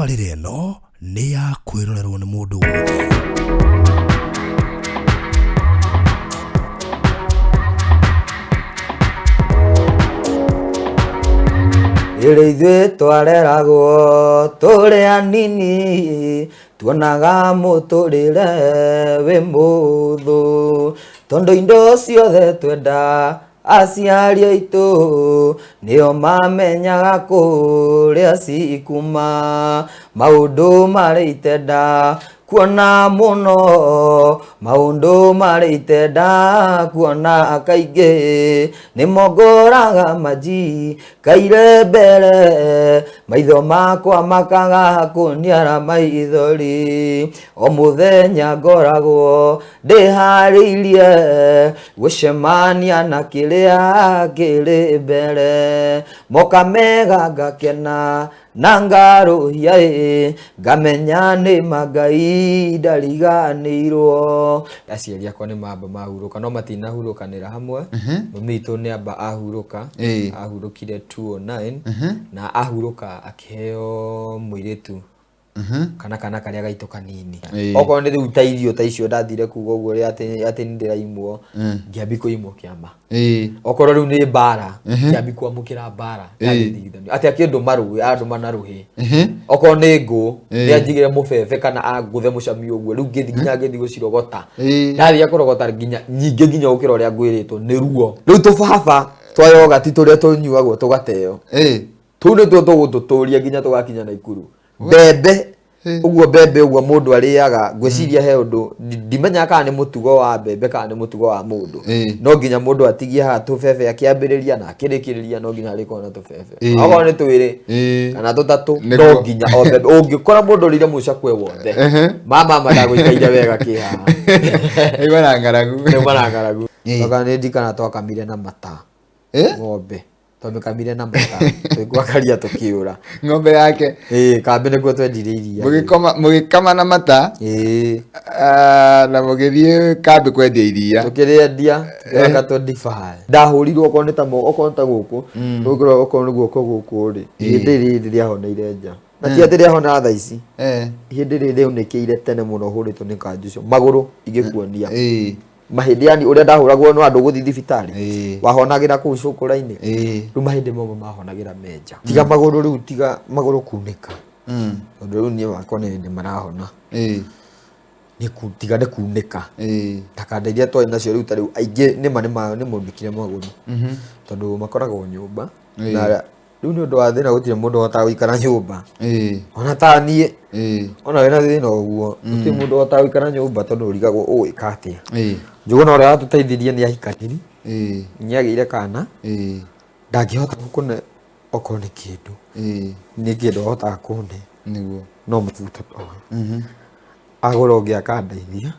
Tabarĩra ĩno nĩ ya kwĩrorerwo nĩ mũndũ wothe. Rĩrĩ ithuĩ twareragwo tũrĩ anini tuonaga mũtũrĩre wĩ mũthũ tondũ indo ciothe twenda aciari aitũ nĩo mamenyaga kũrĩa cikuma maũndũ marĩa itenda kuona mũno maũndũ marĩa itenda kuona kaingĩ nĩmo ngoraga manji kaire mbere maitho makwa makaga kũniara maithori o mũthenya ngoragwo ndĩharĩirie gũcemania na kĩrĩa kĩrĩ mbere moka mega ngakena na ngarũhia ĩ ngamenya nĩ ma Ngai ndariganĩirwo. Aciari akwa nĩ mamba mahurũka no matinahurũkanĩra hamwe. Mami witũ nĩ amba ahurũka. Ahurũkire 209 na ahurũka akĩheo mũirĩtu kana kana karĩa gaitũ kanini. Okorwo nĩ rĩu ta irio ta icio ndathire kuga ũguo rĩ atĩ atĩ nĩ ndĩraimwo, ngĩambi kũimwo kĩama. Okorwo rĩu nĩ mbara, ngĩambi kwamũkĩra mbara ya gĩthigithanio atĩ akĩndũma rũĩ andũma na rũhĩ. Okorwo nĩ ngũ, nĩ anjigĩre mũbebe kana angũthe mũcami ũguo rĩu ngĩthiĩ nginya ngĩthiĩ gũcirogota. Ndathiĩ kũrogota nginya nyingĩ nginya gũkĩra ũrĩa ngwĩrĩtwo nĩ ruo. Rĩu tũbaba twa yogati tũrĩa tũnyuagwo tũgateo, tũu nĩtuo tũgũtũtũria nginya tũgakinya Naikuru. Mbembe ũguo, mbembe ũguo mũndũ arĩaga, ngwĩciria he ũndũ ndimenyaga kana nĩ mũtugo wa mbembe kana nĩ mũtugo wa mũndũ. No nginya mũndũ atigie haha tũbebe akĩambĩrĩria na akĩrĩkĩrĩria, no nginya arĩkorwo na tũbebe. Okorwo nĩ twĩrĩ kana tũtatũ, no nginya o mbembe ũngĩkora mũndũ ũrĩire mũcakwe wothe, mama mama ndagũikaire wega kĩ haha. Nĩgua na ng'aragu. Nĩuma na ng'aragu. Toka nĩ ndikana twakamire na mata ng'ombe twamĩkamire na mata twĩkwakaria tũkĩũra. Ng'ombe yake. Ĩĩ, kambĩ nĩkuo twendirie iria. Mũgĩkoma mũgĩkama na mata. Ĩĩ. Ah, na mũgĩthiĩ kambĩ kwendia iria. Tũkĩrĩendia tũkĩreka 25 ndahũrirwo okorwo nĩ ta okorwo nĩ ta gũkũ gũkũ okorwo nĩ guoko gũkũ rĩ, ihĩndĩ rĩrĩ rĩahoneire nja na ti atĩ rĩahona thaa ici. Ihĩndĩ rĩrĩ rĩaunĩkĩire tene mũno hũrĩtwo nĩ kanjũ ũcio magũrũ ingĩkuonia mahĩndĩ yani ũrĩa ndahũragwo no andũ gũthiĩ thibitarĩ. Wahonagĩra kũu cũkũra-inĩ. Rĩu mahĩndĩ mamwe mahonagĩra menja tiga magũrũ rĩu tiga magũrũ kunĩka tondũ rĩu niĩ wakwa nĩ hĩndĩ marahona. Tiga nĩ kunĩka ta kanda iria twarĩ nacio rĩu ta rĩu aingĩ nĩma nĩ maunĩkire magũrũ tondũ makoragwo nyũmba na rĩu nĩ ũndũ wa thĩna gũtirĩ mũndũ ũhotaga gũikara nyũmba ona ta niĩ ona wĩna thĩna ũguo gũtirĩ mũndũ ũhotaga gũikara nyũmba tondũ ũrigagwo ũgwĩka atĩa. Njũgũna ũrĩa watũteithirie nĩ ahikaniri, nĩ agĩire kana ndangĩhota gũkũne okorwo nĩ kĩndũ nĩ kĩndũ ahotaga kũne Nĩguo. No mabuto toĩ agũra ũngĩ akandeithia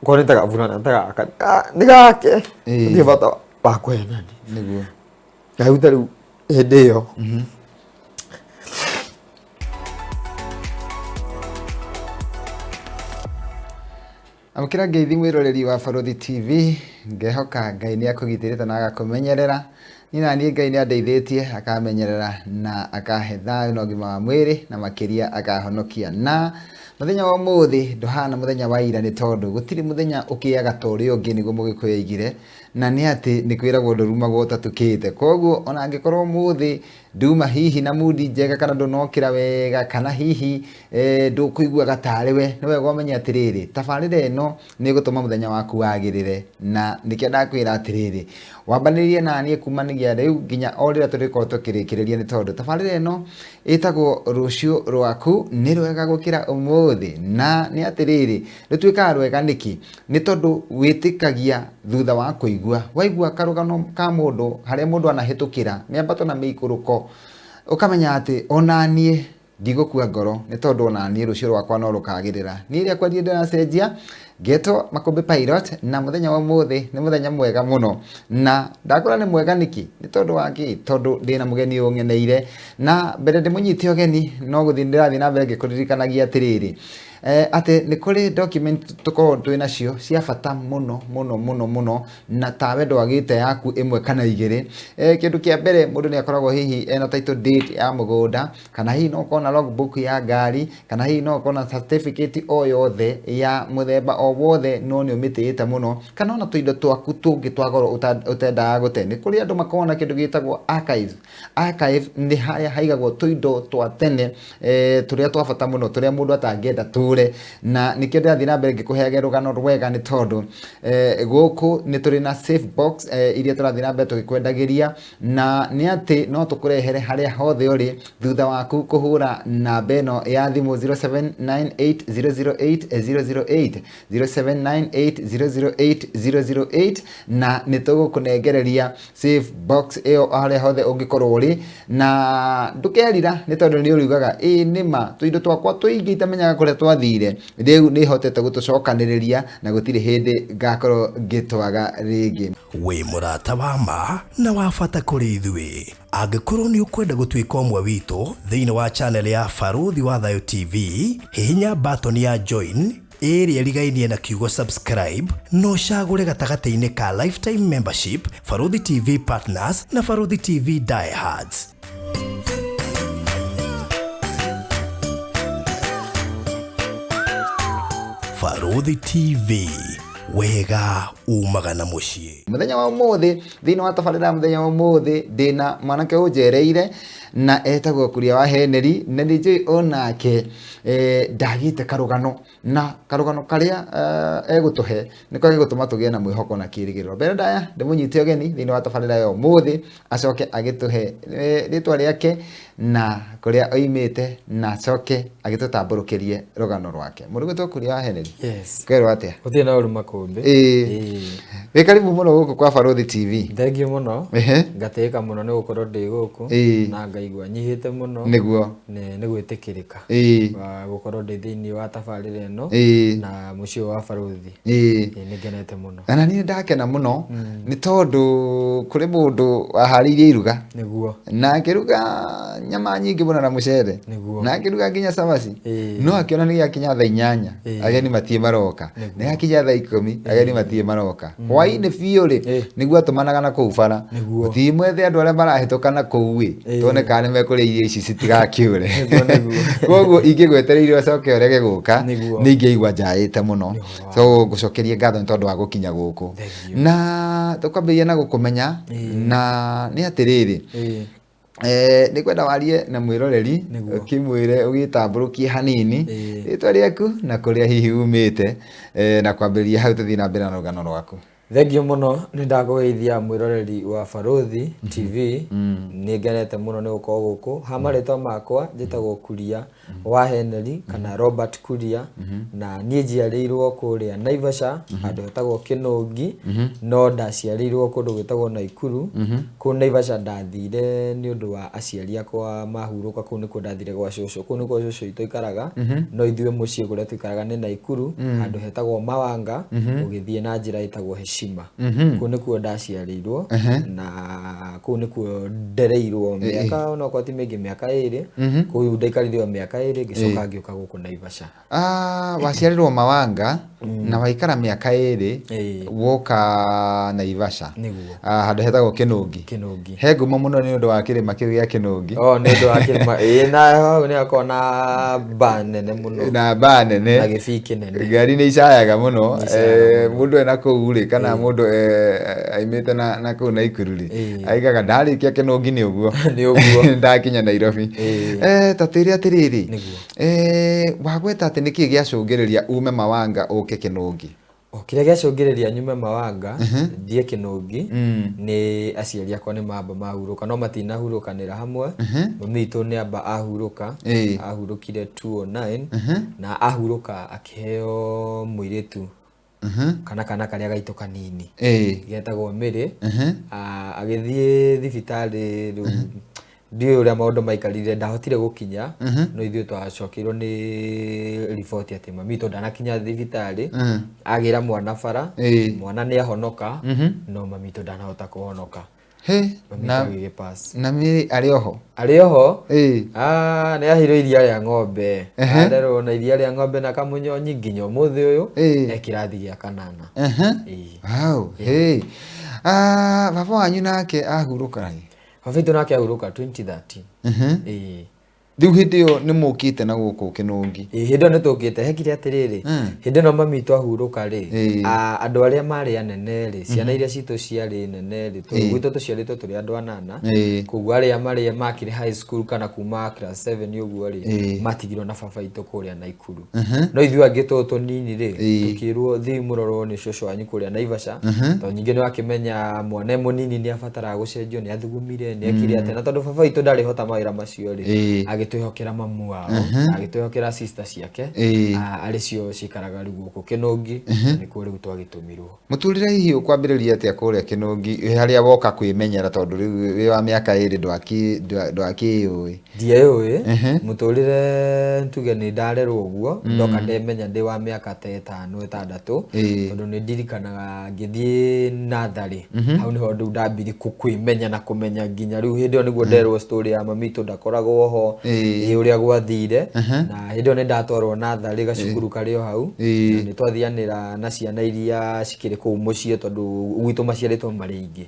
okorwo nĩ ta gaburana ta gaka nĩ gake gũtirĩ bata wa kũhenania. Nĩguo. Na rĩu ta rĩu hĩndĩ ĩyo Amũkĩra ngeithi mwĩroreri wa Barũthi TV, ngehoka Ngai nĩ akũgitĩrĩte na agakũmenyerera. Niĩ na niĩ Ngai nĩ andeithĩtie, akamenyerera na akahe thayũ na ũgima wa mwĩrĩ na makĩria akahonokia. Na mũthenya wa ũmũthĩ ndũhana mũthenya wa ira nĩ tondũ gũtirĩ mũthenya ũkĩaga ta ũrĩa ũngĩ nĩguo mũgĩkũyũ aigire. Na nĩ atĩ nĩ kwĩragwo ndũrumagwo ũtatukĩte. Koguo ona angĩkorwo ũmũthĩ nduma hihi na mundi njega kana ndũnokĩra wega kana hihi ndũkũiguaga tarĩ we, nĩ wega ũmenye atĩrĩrĩ, tabarĩra ĩno nĩ ĩgũtũma mũthenya waku wagĩrĩre. Na nĩkĩo ndakwĩra atĩrĩrĩ, wambanĩrĩrie naniĩ kumanagia rĩu nginya o rĩrĩa tũrĩkorwo tũkĩrĩkĩrĩria nĩ tondũ tabarĩra ĩno ĩtagwo Rũciũ Rwaku nĩ Rwega Gũkĩra Ũmũthĩ. Na nĩ atĩrĩrĩ, rũtuĩkaga rwega nĩkĩ? Nĩ tondũ wĩtĩkagia thutha wa kũigua. Waigua karũgano ka mũndũ harĩa mũndũ anahĩtũkĩra mĩambato na mĩikũrũko, ũkamenya atĩ ona niĩ ndigũkua ngoro nĩ tondũ ona niĩ rũciũ rwakwa no rũkagĩrĩra. Niĩ rĩakwa ndirĩ ndĩracenjia, Ngetwo Makũmbĩ Pilot na mũthenya wa ũmũthĩ nĩ mũthenya mwega mũno na ndakũra nĩ mwega nĩkĩ nĩ tondũ wa kĩ tondũ ndĩna mũgeni ũng'eneire na mbere ndĩmũnyite ũgeni no gũthiĩ ndĩrathiĩ na mbere ngĩkũririkanagia atĩrĩrĩ atĩ nĩ kũrĩ document tũkoragwo twĩ nacio cia bata mũno mũno mũno mũno na tawe ndwagĩte yaku ĩmwe kana igĩrĩ. Kĩndũ kĩa mbere mũndũ nĩ akoragwo hihi ena title deed ya mũgũnda kana hihi no ũkorwo na logbook ya ngari kana hihi no ũkorwo na certificate o yothe ya mũthemba o wothe no nĩ ũmĩtĩĩte mũno kana ona tũindo twaku tũngĩ twa goro ũtendaga gũte. Nĩ kũrĩ andũ makoragwo na kĩndũ gĩtagwo archive. Archive nĩ harĩa haigagwo tũindo twa tene tũrĩa twa bata mũno tũrĩa mũndũ atangĩenda tũre na nĩkĩo ndĩrathiĩ na mbere ngĩkũheage rũgano rwega nĩ tondũ gũkũ nĩ tũrĩ na safe box iria tũrathiĩ na mbere tũgĩkwendagĩria na nĩ atĩ no tũkũrehere harĩa hothe ũrĩ thutha waku kũhũra namba ĩno ya thimũ 0798008008 0798008008 na nĩ tũgũkũnengereria safe box ĩyo harĩa hothe ũngĩkorwo ũrĩ na ndũkerira nĩ tondũ nĩ ũriugaga ĩĩ nĩma tũindo twakwa tũingĩ itamenyaga kũrĩa twathire rĩu nĩ hotete gũtũcokanĩrĩria na gũtirĩ hĩndĩ ngakorwo ngĩtwaga rĩngĩ. Wĩ mũrata wa ma na wa bata kũrĩ ithuĩ. Angĩkorwo nĩ ũkwenda gũtuĩka ũmwe witũ thĩinĩ wa channel ya Barũthi wa Thayũ TV, hihinya button ya join ĩrĩa ĩrigainie na kiugo subscribe no ũcagũre gatagatĩ-inĩ ka lifetime membership, Barũthi TV Partners na Barũthi TV Diehards. Barũthi TV, wega umaga na mũciĩ. Mũthenya wa ũmũthĩ thĩinĩ wa tabarĩra ya mũthenya wa ũmũthĩ ndĩna mwanake ũnjereire na etagwo Kuria wa Henry na nĩ njũĩ onake ndagĩte karũgano na karũgano karĩa egũtũhe nĩko gegũtũma tũgĩe na mwĩhoko na kĩĩrĩgĩrĩro. Mbere ndaya ndĩmũnyite ũgeni thĩinĩ wa tabarĩra ya ũmũthĩ acoke agĩtũhe rĩtwa rĩake na kũrĩa oimĩte na acoke agĩtũtambũrũkĩrie rũgano rwake. Mũrugĩtwo Kuria wa Henry. Yes. Kwĩrwo atĩa? Gũtirĩ na ũru Makũmbĩ. Ĩĩ. Wĩ karibu mũno gũkũ kwa Barũthi TV. Thengiũ mũno. Ehe. Ngatĩĩka mũno nĩ gũkorwo ndĩ gũkũ. Ĩĩ. Na ngaigua nyihĩte mũno. Nĩguo. Nĩ gwĩtĩkĩrĩka. Ĩĩ. Gũkorwo ndĩ thĩinĩ wa tabarĩra ĩno. Ĩĩ. Na mũciĩ wa Barũthi. Ĩĩ. Nĩ ngenete mũno. Na niĩ ndakena mũno nĩ tondũ kũrĩ mũndũ waharĩirie iruga. Nĩguo. Na akĩruga nyama nyingĩ mũno na mũcere. Nĩguo. Na akĩruga nginya cabaci. Ĩĩ. No akĩona nĩ gĩakinya thaa 8 Ĩĩ. ageni matirĩ maroka. Nĩguo. Nĩ yakinya thaa 10 ageni matirĩ maroka. Hwaĩ-inĩ biũ rĩ Ĩĩ. nĩguo atũmanaga na kũu bara. Nĩguo. Thiĩ mwethe andũ arĩa marahĩtũka na kũu ĩ Ĩĩ. tuone kana nĩ mekũrĩa irio ici citigakĩũre. Nĩguo, nĩguo. Koguo ingĩgwetereire ũcoke ũrege gũka Nĩguo. nĩ ingĩaigua njaĩte mũno. Nĩ ũhoro wa So ngũcokerie ngatho nĩ tondũ wa gũkinya gũkũ. Thengiũ. Na tũkwambĩrĩria na gũkũmenya Ĩĩ. na nĩ atĩrĩrĩ Ĩĩ. Nĩ kwenda warie na mwĩroreri Nĩguo. ũkĩmwĩre ũgĩtambũrũkie hanini Ĩĩ. rĩtwa rĩaku na kũrĩa hihi umĩte na kwambĩrĩria hau tũthiĩ na mbere na rũgano rwaku. Thengiũ mũno nĩ ndakũgeithia mwĩroreri wa Barũthi TV. Nĩ ngenete mũno nĩ gũkorwo gũkũ. Ha marĩtwa makwa njĩtagwo Kuria wa Henry kana Robert Kuria na niĩ njiarĩirwo kũrĩa Naivasha handũ hetagwo Kĩnũngi no ndaciarĩirwo kũndũ gwĩtagwo Naikuru. Kũu Naivasha ndathire nĩ ũndũ wa aciari akwa mahurũka kũu nĩkuo ndathire gwa cũcũ. Kũu nĩkuo cũcũ witũ aikaraga no ithuĩ mũciĩ kũrĩa tũikaraga nĩ Naikuru handũ hetagwo Mawanga ũgĩthiĩ na njĩra ĩtagwo Heshima. Kũu nĩkuo ndaciarĩirwo na kũu nĩkuo ndereirwo mĩaka onokorwo ti mĩingĩ mĩaka 2. Kũu ndaikarire o mĩaka 2 ngĩcoka ngĩũka gũkũ Naivasha. Waciarĩrwo Mawanga na waikara mĩaka 2 Ĩĩ. woka Naivasha. Nĩguo. Handũ hetagwo Kĩnũngi. Kĩnũngi. He ngumo mũno nĩ ũndũ wa kĩrĩma kĩu gĩa Kĩnũngi. Oh, nĩ ũndũ wa kĩrĩma. Ĩĩ, na hau nĩ hakoragwo na mbaa nene mũno. Na mbaa nene. Na gĩbii kĩnene. Ngari nĩ icayaga mũno. Nĩ icayaga Mũndũ ena kũu rĩ kana mũndũ aimĩte na kũu Naikuru rĩ Ĩĩ. aigaga ndarĩkia Kĩnũngi nĩ ũguo. Nĩ ũguo. Ndakinya Nairobi. Ĩĩ. Ta twĩre atĩrĩrĩ. Nĩguo. Wagweta atĩ nĩkĩ gĩacũngĩrĩria ume Mawanga ũke Kĩnũngi? O kĩrĩa gĩacũngĩrĩria nyume Mawanga thiĩ Kĩnũngi nĩ aciari akwa nĩ mamba mahurũka no matinahurũkanĩra hamwe. Mami witũ nĩ amba ahurũka. Ĩĩ. Ahurũkire 2009 na ahurũka akĩheo mũirĩtu kana karĩa gaitũ kanini Ĩĩ. getagwo Mary. Agĩthiĩ thibitarĩ rĩu Ndiũĩ ũrĩa maũndũ maikarire, ndahotire gũkinya, no ithuĩ twacokeirwo nĩ riboti atĩ mami witũ ndanakinya thibitarĩ, agĩra mwana bara, mwana nĩ ahonoka, no mami witũ ndanahota kũhonoka. Mami witũ agĩgĩpass. Na Mary arĩ oho? Arĩ oho. Nĩ aheirwo iria rĩa ng'ombe. Arerwo na iria rĩa ng'ombe na kamũnyonyi nginya ũmũthĩ ũyũ, e kĩrathi gĩa kanana. Wow, hey. Baba wanyu nake ahurũka rĩ? Baba witũ nake ahurũka 2013. Rĩu hĩndĩ ĩyo nĩ mũkĩte na gũkũ Kĩnũngi? Hĩndĩ ĩyo nĩ tũkĩte. Hekire atĩrĩrĩ, hĩndĩ ĩno mami witũ ahurũka rĩ, andũ arĩa marĩ anene rĩ, ciana iria citũ ciarĩ nene rĩ, gwitũ tũciarĩtwo tũrĩ andũ anana. Koguo arĩa marĩ makĩrĩ high school kana kuma class 7 ũguo rĩ, matigirwo na baba witũ kũrĩa Naikuru. No ithuĩ angĩ tũtũ tũnini rĩ, tũkĩrwo thiĩ mũrorwo nĩ cũcũ wanyu kũrĩa Naivasha. Tondũ ningĩ nĩ wakĩmenya mwana mũnini nĩ abataraga gũcenjio, nĩ athugumire, nĩ ekire atĩa. Na tondũ baba witũ ndarĩ hota mawĩra macio rĩ, agĩtwĩhokera mamu wao, agĩtwĩhokera sister ciake, arĩ cio cikaraga rĩu gũkũ Kĩnũngi, nĩkuo rĩu twagĩtũmirwo. Mũtũrĩre hihi ũkwambĩrĩria atĩa kũrĩa Kĩnũngi, harĩa woka kwĩmenyera tondũ rĩu wĩ wa mĩaka ĩrĩ ndwakĩyũĩ? Ndieyũĩ, mũtũrĩre ntuge nĩ ndarerwo ũguo, ndoka ndemenya ndĩ wa mĩaka ta ĩtano ĩtandatũ, tondũ nĩ ndirikanaga ngĩthiĩ natharĩ, hau nĩho rĩu ndambirie kwĩmenya na kũmenya nginya rĩu hĩndĩ ĩyo nĩguo nderwo story ya mami witũ ndakoragwo ho, ũrĩa gwathire, na hĩndĩ ĩyo nĩ ndatwarwo natharĩ gacukuru karĩ o hau, na nĩ twathianĩra na ciana iria cikĩrĩ kũu mũciĩ tondũ gwitũ maciarĩtwo marĩ aingĩ.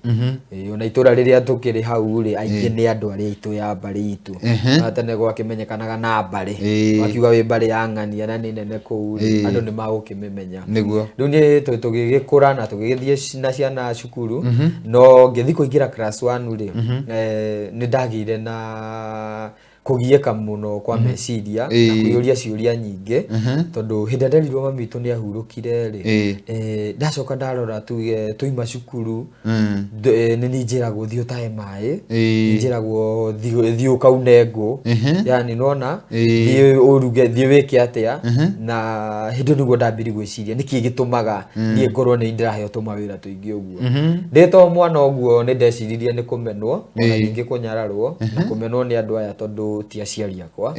Ona itũra rĩrĩa tũkĩrĩ hau rĩ, aingĩ nĩ andũ arĩa aitũ ya mbarĩ itũ. Na tene gwakĩmenyekanaga na mbarĩ. Wakiuga wĩ mbarĩ ya ng'ania na nĩ nene kũu rĩ, andũ nĩ magũkĩmĩmenya. Rĩu niĩ tũgĩgĩkũra na tũgĩgĩthiĩ na ciana cukuru, no ngĩthiĩ kũingĩra class 1 rĩ, nĩ ndagĩire na kũgiĩka mũno kwa meciria na kwĩyũria ciũria nyingĩ, tondũ hĩndĩ ĩrĩa nderirwo mami witũ nĩ ahurũkire rĩ, ndacoka ndarora tuge twaima cukuru, nĩ niĩ njĩragwo thiĩ ũtahe maĩ, nĩ njĩragwo thiĩ ũkaune ngũ, yani nĩwona, thiĩ ũruge, thiĩ wĩke atĩa, na hĩndĩ ĩyo nĩguo ndambirie gwĩciria nĩkĩ gĩtũmaga niĩ ngorwo nĩ ndĩraheo tũmawĩra tũingĩ ũguo. Ndĩ to mwana ũguo nĩ ndeciririe nĩ kũmenwo, ona ningĩ kũnyararwo, na kũmenwo nĩ andũ aya tondũ ti aciari akwa.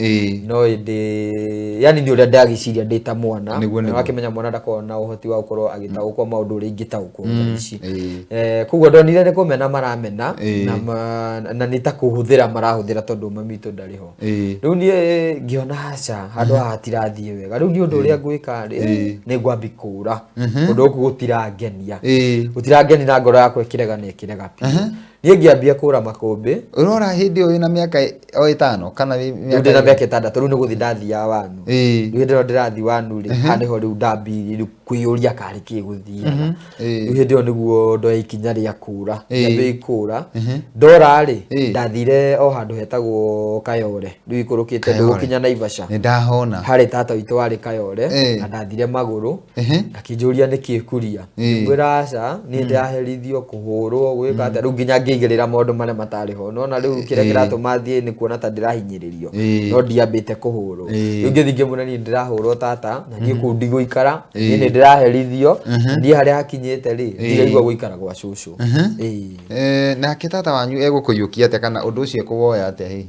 No ĩndĩ, yani nĩ ũrĩa ndagĩciria ndĩ ta mwana, na wakĩmenya mwana ndakoragwo na ũhoti wa gũkorwo agĩtaũkwo maũndũ ũrĩa ingĩtaũkwo thaa ici. Koguo ndonire nĩ kũmena maramena, na nĩ ta kũhũthĩra marahũthĩra tondũ mami witũ ndarĩ ho. Rĩu niĩ ngĩona aca, handũ haha hatirathiĩ wega. Rĩu niĩ ũndũ ũrĩa ngwĩka rĩ, nĩ ngwambi kũra. Ũndũ gũkũ gũtirangenia. Gũtirangenia na ngoro yakwa ĩkĩrega na ĩkĩrega biũ. Niĩ ngĩambia kũra makũmbĩ. Ũrora hĩndĩ ĩyo wĩna mĩaka o ĩtano kana wĩ Rĩu ndĩna mĩaka ĩtandatũ, rĩu nĩ gũthiĩ ndathiaga wanu. Rĩu hĩndĩ ĩyo ndĩrathiĩ wanu rĩ, haha nĩho rĩu ndambirie rĩu kwĩyũria karĩ kĩ gũthiaga. Rĩu hĩndĩ ĩyo nĩguo ndoya ikinya rĩa kũra. Ngĩambia kũra. Ndora rĩ, ndathire o handũ hetagwo Kayore. Rĩu ikũrũkĩte ndũgũkinya Naivasha. Nĩ ndahona. Harĩ tata witũ warĩ Kayore, na ndathire magũrũ. Akĩnjũria nĩkĩ kuria. Ngĩmwĩra aca, niĩ ndĩraherithio kũhũrwo, gwĩka atĩa, rĩu nginya ngĩigĩrĩra maũndũ marĩa matarĩ ho. Nĩwona rĩu kĩrĩa kĩratũma thiĩ nĩ kuona ta ndĩrahinyĩrĩrio, no ndiambĩte kũhũrwo. Rĩu ngĩthiĩ ngĩmwĩra niĩ ndĩrahũrwo tata, na niĩ kũu ndigũikara, niĩ nĩ ndĩraherithio, niĩ harĩa hakinyĩte rĩ, ndiraigua gũikara gwa cũcũ. Nake tata wanyu egũkũiyũkia atĩa kana ũndũ ũcio ekũwoya atĩa hihi?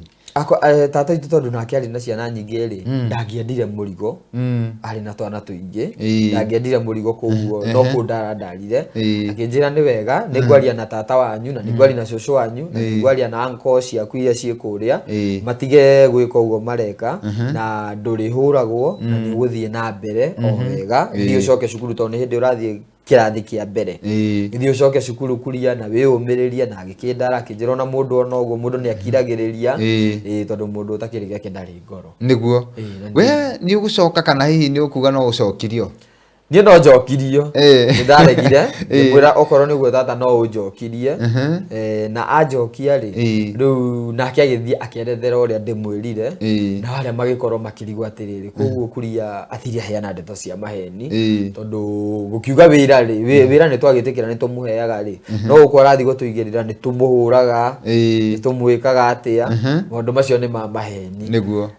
Tata witũ tondũ nake arĩ na ciana nyingĩ rĩ, ndangĩendire mũrigo, arĩ na twana tũingĩ, ndangĩendire mũrigo koguo no kũndarandarire. Akĩnjĩra nĩ wega, nĩ ngwaria na tata wanyu, na nĩ ngwaria na cũcũ wanyu, na nĩ ngwaria na uncle ciaku iria ciĩ kũrĩa, matige gwĩka ũguo mareka, na ndũrĩhũragwo, na nĩ ũgũthiĩ na mbere o wega, thiĩ ũcoke cukuru tondũ nĩ hĩndĩ ũrathiĩ kĩrathi kĩa mbere. Thiĩ ũcoke cukuru kuria na wĩyũmĩrĩrie, na agĩkĩndara, akĩnjĩra ona mũndũ ona ũguo mũndũ nĩ akiragĩrĩria, tondũ mũndũ ũtakĩrĩ gĩake ndarĩ ngoro. Nĩguo. We nĩ ũgũcoka kana hihi nĩ ũkuga no ũcokirio? Niĩ no njokirio. Nĩ ndaregire, ngĩmwĩra okorwo nĩguo tata no ũnjokirie. Na anjokia rĩ, rĩu nake agĩthiĩ akĩerethera ũrĩa ndĩmwĩrire, na arĩa magĩkorwo makĩrigwo atĩrĩrĩ, koguo kuria athire aheana ndeto cia maheni, tondũ gũkiuga wĩra rĩ, wĩra nĩ twagĩtĩkĩra nĩ tũmũheaga rĩ, no gũkũ arathiĩ gũtũigĩrĩra nĩ tũmũhũraga, nĩ tũmwĩkaga atĩa, maũndũ macio nĩ ma maheni.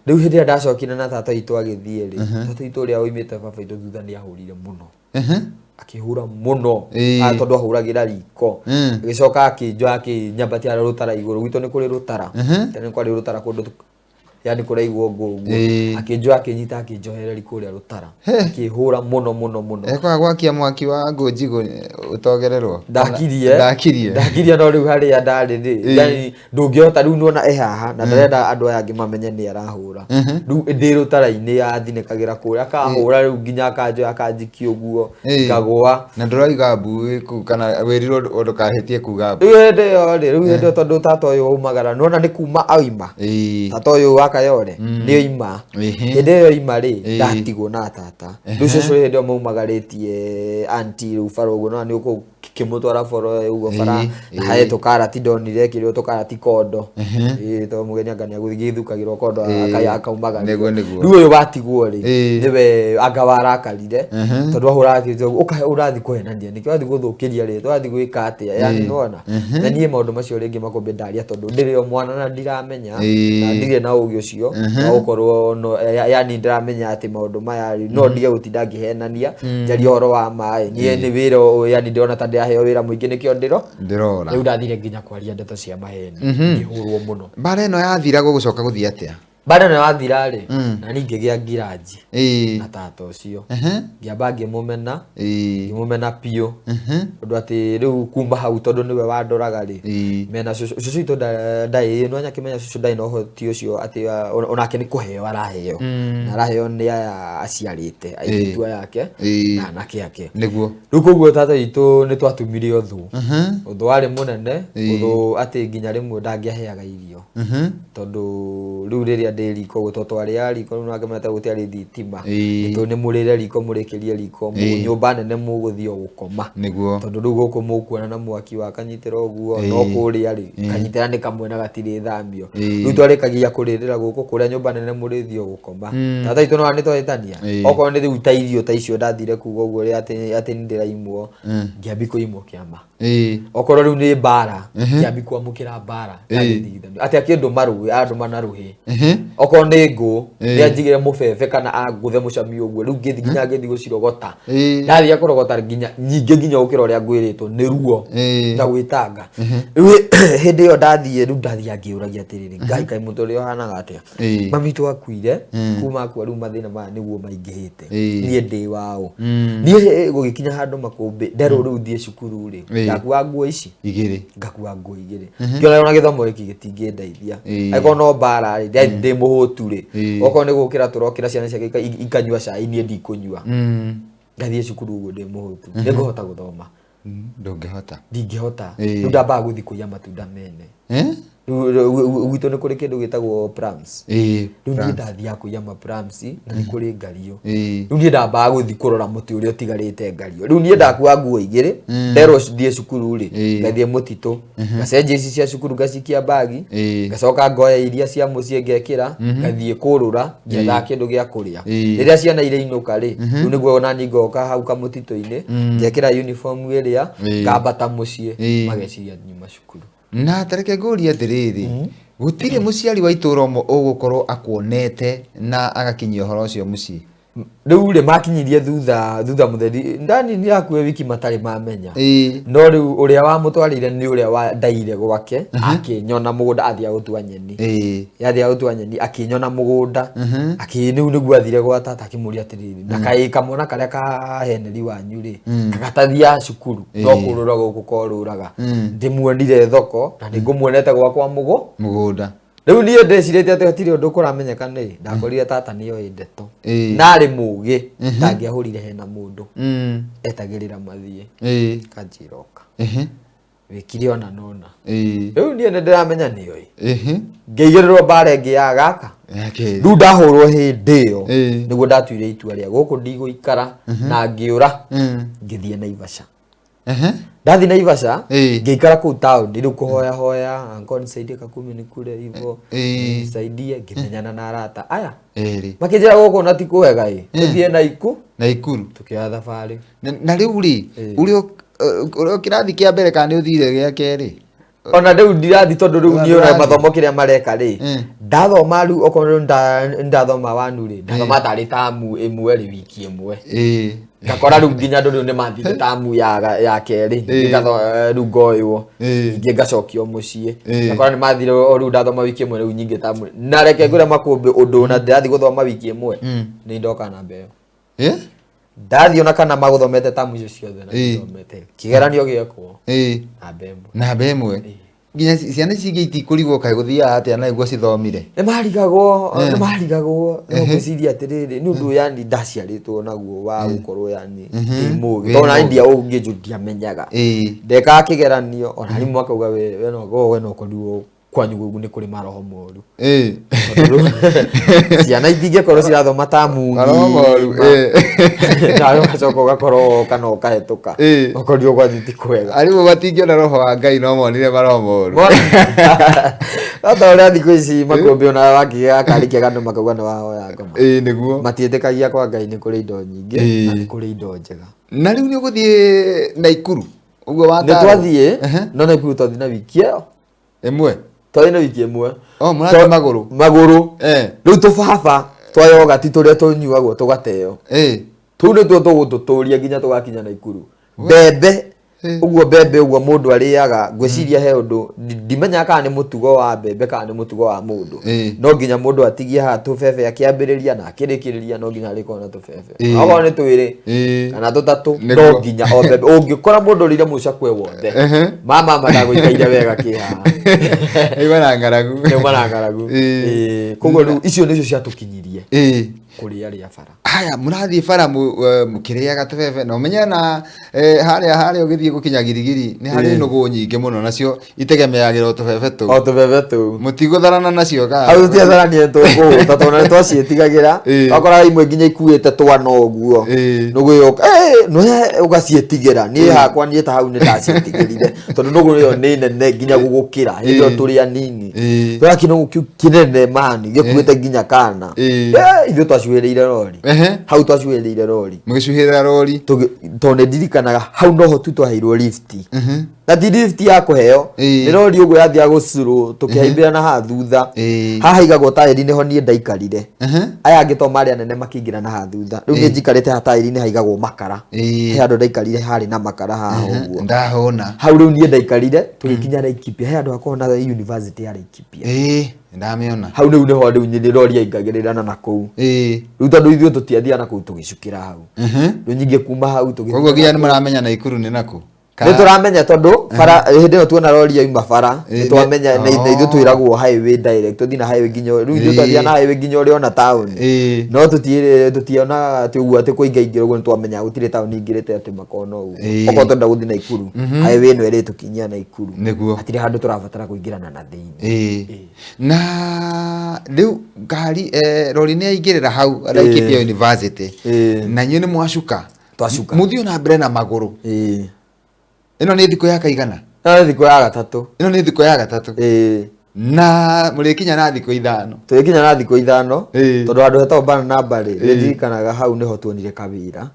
Rĩu hĩndĩ ĩrĩa ndacokire na tata witũ agĩthiĩ rĩ, tata witũ ũrĩa oimĩte baba witũ thutha nĩ ahũrire mũno. Akĩhũra mũno. Ĩĩ. Tondũ ahũragĩra riko. Agĩcoka akĩnjoya, akĩnyambatia rũtara igũrũ. Gwitũ nĩ kũrĩ rũtara. Tene nĩ kwarĩ rũtara kũndũ yani kũraigwo ngũ ũguo. Akĩnjoya, akĩnyita, akĩnjohereria kũrĩa rũtara, akĩhũra mũno mũno mũno. Ekwaga gwakia mwaki wa ngũ njigũ ũtogererwo. Ndakirie. Ndakirie. Ndakirie, no rĩu harĩa ndarĩ rĩ, yani ndũngĩhota rĩu nĩwona e haha na ndarenda andũ aya angĩ mamenye nĩ arahũra. Rĩu ndĩ rũtara-inĩ athinĩkagĩra kũrĩa, akahũra rĩu nginya akanjoya, akanjikia ũguo, ngagũa. Na ndũrauga mbu wĩ kũu kana wĩrirwo ndũkahĩtie kuga mbu? Rĩu hĩndĩ ĩyo rĩ, rĩu hĩndĩ ĩyo tondũ tata ũyũ waumagara, nĩwona nĩ kuma aima. Tata ũyũ wa Kayole nĩ oima. Hĩndĩ ĩyo oima rĩ, ndatigwo na tata. Rĩu cũcũ hĩndĩ ĩyo maumagarĩtie anti rĩu bara ũguo, nĩwona nĩ ũkũmũtwara bara ũguo bara, na he tũkarati ndonire kĩrĩa tũkarati kondo. Tondũ mũgeni anga nĩagũthiĩ gĩthukagĩrwo kondo, akaumagario. Nĩguo, nĩguo. Rĩu ũyũ watigwo rĩ, nĩwe anga warakarire, tondũ ahũraga kĩndũ, ũka ũrathiĩ kũhenania nĩkĩ, ũrathiĩ gũthũkĩria rĩ, ũrathiĩ gwĩka atĩa, yani nĩwona. Na niĩ maũndũ macio rĩngĩ makũmbĩ ndaria tondũ ndĩrĩ o mwana na ndiramenya, na ndirĩ na ũgĩ ũcio wa gũkorwo no, yani ndiramenya atĩ maũndũ maya rĩ, no ndige gũtinda ngĩhenania njarie ũhoro wa maĩ. Niĩ nĩ wĩra ũyũ, yani ndĩrona ta ndĩraheo wĩra mũingĩ nĩkĩo ndĩro Ndĩrora. Rĩu ndathire nginya kwaria ndeto cia maheni, ngĩhũrwo mũno. Mbara ĩno yathira gũgũcoka gũthiĩ atĩa? Mbara ĩno yathira rĩ, na niĩ ngĩgĩa ngiranji na tata ũcio. Ngĩamba ngĩmũmena, ngĩmũmena biũ, ũndũ atĩ rĩu kuma hau tondũ nĩwe wandoraga rĩ, mena cũcũ, cũcũ witũ ndarĩ, no nyakĩmenya cũcũ ndarĩ na ũhoti ũcio atĩ, onake nĩ kũheo araheo, na araheo nĩ aya aciarĩte airĩtu aya ake na anake ake. Rĩu koguo tata witũ nĩ twatumire ũthũ. Ũthũ warĩ mũnene, ũthũ atĩ nginya rĩmwe ndangĩaheaga irio. Tondũ rĩu rĩrĩa ndĩ riko ũguo, tondũ twarĩaga riko, rĩu nĩwakĩmenya ta gũtiarĩ thitima. Nĩ nĩ mũrĩre riko, mũrĩkĩrie riko, nyũmba nene mũgũthiĩ o gũkoma. Tondũ rĩu gũkũ mũkuona na mwaki wa kanyitĩra ũguo, no kũrĩa rĩ, kanyitĩra nĩ kamwe na gatirĩ thamio. Rĩu twarĩkagia kũrĩrĩra gũkũ, kũrĩa nyũmba nene mũrĩthiĩ o gũkoma. Tata witũ nĩwona nĩtwahĩtania. Okorwo nĩ rĩu ta irio ta icio ndathire kuga ũguo rĩ, atĩ nĩndĩraimwo, ngĩambia kũimwo kĩama. Okorwo rĩu nĩ mbara, ngĩambia kwamũkĩra mbara, ndagĩtigithanio. Atĩ akĩndũma rũĩ, andũma na rũhĩ. Okorwo nĩ ngũ, nĩ anjigĩre mũbebe kana angũthe mũcami ũguo, rĩu ngĩthiĩ nginya ngĩthiĩ gũcirogota. Ndathiĩ kũrogota nginya nyingĩ nginya gũkĩra ũrĩa ngwĩrĩtwo nĩ ruo na gwĩtanga. Rĩu hĩndĩ ĩyo ndathiĩ, rĩu ndathiĩ ngĩũragia atĩrĩrĩ, Ngai kaĩ mũtũrĩre ũhanaga atĩa? Mami witũ akuire, kuma akua rĩu mathĩna maya nĩguo maingĩhĩte. Niĩ ndĩ waũ? Niĩ gũgĩkinya handũ makũmbĩ, nderwo rĩu thiĩ cukuru rĩ, ndakua nguo ici Igĩrĩ. Ngakua nguo igĩrĩ. Ngĩona ona gĩthomo gĩkĩ gĩtingĩndeithia. Angĩkorwo no mbara rĩ, ndĩ mũhũtu rĩ, okorwo nĩ gũkĩra tũrokĩra ciana ciake ikanyua cai, niĩ ndikũnyua. Ngathiĩ cukuru ũguo ndĩ mũhũtu. Nĩngũhota gũthoma? Ndũngĩhota. Ndingĩhota. Rĩu ndambaga gũthiĩ kũiya matunda mene. Rĩu gwitũ nĩ kũrĩ kĩndũ gĩtagwo plums. Rĩu niĩ ndathiaga kũiya ma plums na nĩ kũrĩ ngario. Rĩu niĩ ndambaga gũthiĩ kũrora mũtĩ ũrĩa ũtigarĩte ngario. Rĩu niĩ ndakua nguo igĩrĩ, nderwo thiĩ cukuru rĩ, ngathiĩ mũtitũ, ngacenjia ici cia cukuru ngacikia bagi, ngacoka ngoya iria cia mũciĩ ngekĩra, ngathiĩ kũrũra, ngĩethaga kĩndũ gĩa kũrĩa. Rĩrĩa ciana irĩinũka rĩ, rĩu nĩguo onani ngoka hau kamũtitũ-inĩ, ngekĩra uniform ĩrĩa, ngambata mũciĩ, mageciria nyuma cukuru. Na tareke ngũrie atĩrĩrĩ, gũtirĩ mũciari wa itũũra ũmwe ũgũkorwo akuonete na agakinyia ũhoro ũcio mũciĩ? Rĩu rĩ, makinyirie thutha mũtheri ndani nĩ hakuhĩ wiki matarĩ mamenya. No rĩu ũrĩa wamũtwarĩire nĩ ũrĩa wa ndaire gwake, akĩnyona mũgũnda athiaga gũtua nyeni. Yathiaga gũtua nyeni, akĩnyona mũgũnda. Rĩu nĩguo athire gwa tata akĩmũria atĩrĩrĩ, na kaĩ kamwana karĩa ka Henry wanyu rĩ, gatathiaga cukuru, no kũrũra gũkũ korũraga. Ndĩmuonire thoko na nĩngũmuonete gwakwa mũgũnda. Rĩu niĩ ndĩcirĩtie atĩ hatirĩ ũndũ kũramenyeka nĩ, ndakorire tata nĩoĩ ndeto. Na arĩ mũgĩ, ndangĩahũrire hena mũndũ. Etagĩrĩra mathiĩ. Kanjĩra ũka. Wĩkire ona nona. Rĩu niĩ nĩndĩramenya nĩoĩ. Ngĩigĩrĩrwo mbara ĩngĩ ya gaka. Rĩu ndahũrwo hĩndĩ ĩyo, nĩguo ndatuire itua rĩa gũkũ ndigũikara, na ngĩũra, ngĩthiĩ Naivasha. Ndathi Naivasha, ngĩikara kũu taũni rĩu kũhoya hoya, uncle nisaidie kakumi nikule hivyo, nisaidie, ngĩmenyana na arata aya. Makĩnjĩra gũkũ na ti kwega ĩ, tũthiĩ Naikuru. Naikuru. Tũkĩoya thabarĩ. Na rĩu rĩ, ũrĩ o kĩrathi kĩa mbere kana nĩ ũthire gĩa kerĩ? Ona rĩu ndirathi tondũ rĩu niĩ ona Ndũrathiĩ. mathomo kĩrĩa mareka rĩ, ndathoma rĩu okorwo ndathoma wanu rĩ, ndathoma tarĩ tamu ĩmwe rĩ, wiki ĩmwe. Ngakora rĩu nginya andũ rĩu nĩ mathire tamu ya kerĩ, rĩu ngoywo ningĩ ngacokio mũciĩ. Ngakora nĩ mathire o rĩu ndathoma wiki ĩmwe rĩu nyingĩ tamu. Na reke ngwĩre makũmbĩ ũndũ na ndĩrathiĩ gũthoma wiki ĩmwe nĩ ndoka namba ĩyo. Ndathiĩ ona kana magũthomete tamu icio ciothe na thomete kĩgeranio gĩekwo namba ĩmwe. Namba ĩmwe. Nginya ciana ici ingĩ itikũrigwo kaĩ gũthiaga atĩa na nĩguo cithomire. Nĩ marigagwo, nĩ marigagwo, no ngwĩciria atĩrĩrĩ, nĩ ũndũ yani ndaciarĩtwo naguo wa gũkorwo yani ndĩ mũgĩ. Tondũ ona ndia ũngĩ ndiamenyaga. Ndekaga kĩgeranio ona arimũ makauga we no ũkorirwo kwanyu nĩ kũrĩ maroho moru. Ciana itingĩkorwo cirathoma tamu Maroho moru, nawe ũgacoka ũgakorwo kana ũkahĩtũka. Ũkorirwo kwanyu ti kwega. Arimũ matingĩona roho wa Ngai no monire maroho moru. No ta ũrĩa thikũ ici makũmbĩ ona wakĩgĩa gakari kega andũ makauga nĩ wahoya ngoma. Nĩguo. Matiĩtĩkagia kwa Ngai nĩ kũrĩ indo nyingĩ na nĩ kũrĩ indo njega. Na rĩu nĩ ũgũthiĩ Naikuru ũguo wataro. Nĩ twathiĩ, no Naikuru twathiĩ na wiki ĩyo ĩmwe. Twathiĩ na wiki ĩmwe. Oh, mũrathiĩ magũrũ. Magũrũ. Rĩu tũbaba twa yogati tũrĩa tũnyuagwo tũgateo. Tũu nĩtuo tũgũtũtũria nginya tũgakinya Naikuru. Mbembe ũguo mbembe ũguo mũndũ arĩaga ngwĩciria he ũndũ ndimenyaga kana nĩ mũtugo wa mbembe kana nĩ mũtugo wa mũndũ. No nginya mũndũ atigie haha tũbebe akĩambĩrĩria na akĩrĩkĩrĩria no nginya arĩkorwo na tũbebe. Okorwo nĩ twĩrĩ kana tũtatũ no nginya o mbembe. Ũngĩkora mũndũ ũrĩire mũcakwe wothe mama ndagũikaire wega kĩhaha. Nĩuma na ng'aragu. Nĩuma na ng'aragu. Koguo rĩu icio nĩcio ciatũkinyirie kũrĩa rĩa bara. Haya mũrathiĩ bara mũkĩrĩaga tũbebe na ũmenye na harĩa ũgĩthiĩ gũkinya Girigiri nĩ harĩ nũgũ nyingĩ mũno nacio itegemeagĩra o tũbebe tũu. O tũbebe tũu. Mũtigũtharana nacio kana? Hau tũtiatharanire tũkũhũta tondũ nĩ twaciĩtigagĩra. Wakoraga imwe nginya ikuĩte twana ũguo. Nũgũ ĩyo ũgaciĩtigĩra. Niĩ hakwa niĩ ta hau nĩ ndaciĩtigĩrire tondũ nũgũ ĩyo nĩ nene nginya gũgũkĩra hĩndĩ ĩyo tũrĩ anini. Tũrĩa kĩnũgũ kĩu kĩnene mani gĩkuĩte nginya kana. Ithuĩ twacuhĩrĩire rori. Hau twacuhĩrĩire rori. Mũgĩcuhĩrĩra rori. Tondũ nĩ ndirikanaga hau noho tu twaheirwo lift. Na ti lift ya kũheo. Nĩ rori ũguo yathiaga gũcurũ tũkĩhaimbĩra na haha thutha. Haha haigagwo taĩri nĩho niĩ ndaikarire. Aya angĩ to marĩ anene makĩingĩra na haha thutha. Rĩu niĩ njikarĩte haha taĩri-inĩ haigagwo makara. He handũ ndaikarire harĩ na makara haha ũguo. Ndahũna. Hau rĩu niĩ ndaikarire tũgĩkinya Laikipia. He handũ hakoragwo na university ya Laikipia. Ndamĩona. Hau rĩu nĩho rĩu nĩ rori yaingagĩrĩra na kũu. Rĩu tondũ ithuĩ tũtiathiaga na kũu tũgĩcukĩra hau. Rĩu nyingĩ kuma hau tũgĩthiĩ. Koguo nginya nĩ mũramenya Naikuru nĩ nakũ? Nĩ tũramenya tondũ bara hĩndĩ ĩyo tuona rori yauma bara nĩ twamenya na ithuĩ twĩragwo highway direct tũthiĩ na highway nginya rĩu ithuĩ twathiaga na highway nginya ũrĩa ona taũni. No tũtionaga atĩ ũguo atĩ kũingaingĩra ũguo nĩ twamenya gũtirĩ taũni ingĩrĩte atĩ makona ũguo. Okorwo twenda gũthiĩ Naikuru highway ĩno ĩrĩtũkinyia Naikuru. Hatirĩ handũ tũrabatara kũingĩrana na thĩinĩ. Na rĩu ngari rori nĩ yaingĩrĩra hau Laikipia University na inyuĩ nĩ mwacuka. Twacuka. Mũthiĩ na mbere na magũrũ. Ĩno nĩ thikũ ya kaigana? Ĩno nĩ thikũ ya gatatũ. Ĩno nĩ thikũ ya gatatũ. Na mũrĩkinya na thikũ ithano. Tũrĩkinya na thikũ ithano tondũ handũ hetagwo Barnaba rĩ, ndirikanaga hau nĩho tuonire kawĩra.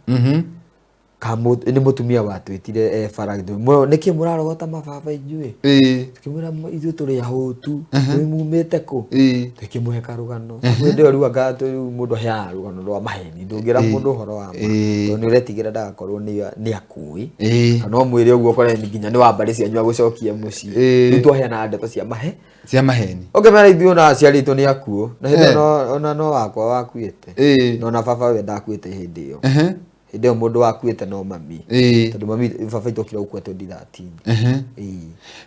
Nĩ mũtumia watwĩtire bara nĩkĩ mũrarogota mababa inyuĩ? Tũkĩmwĩra ithuĩ tũrĩ ahũtu, mumĩte kũ? Tũkĩmũhe karũgano. Hĩndĩ ĩyo rĩu anga rĩu mũndũ aheanaga rũgano rwa maheni, ndũngĩra mũndũ ũhoro wa ma. Tondũ nĩ ũretigĩra ndagakorwo nĩ akũĩ. Kana ũmwĩre ũguo ũkore nginya nĩ wa mbarĩ cianyu agũcokie mũciĩ. Rĩu twaheanaga ndeto cia mahe. Cia maheni. Ũkĩmera ithuĩ ona aciari aitũ nĩ akuũ. Na hĩndĩ ĩyo ona no wakwa wakuĩte. Na ona baba we ndakuĩte hĩndĩ ĩyo. Hĩndĩ ĩyo mũndũ wakuĩte no mami. Tondũ mami baba aitũ okire gũkua 2013.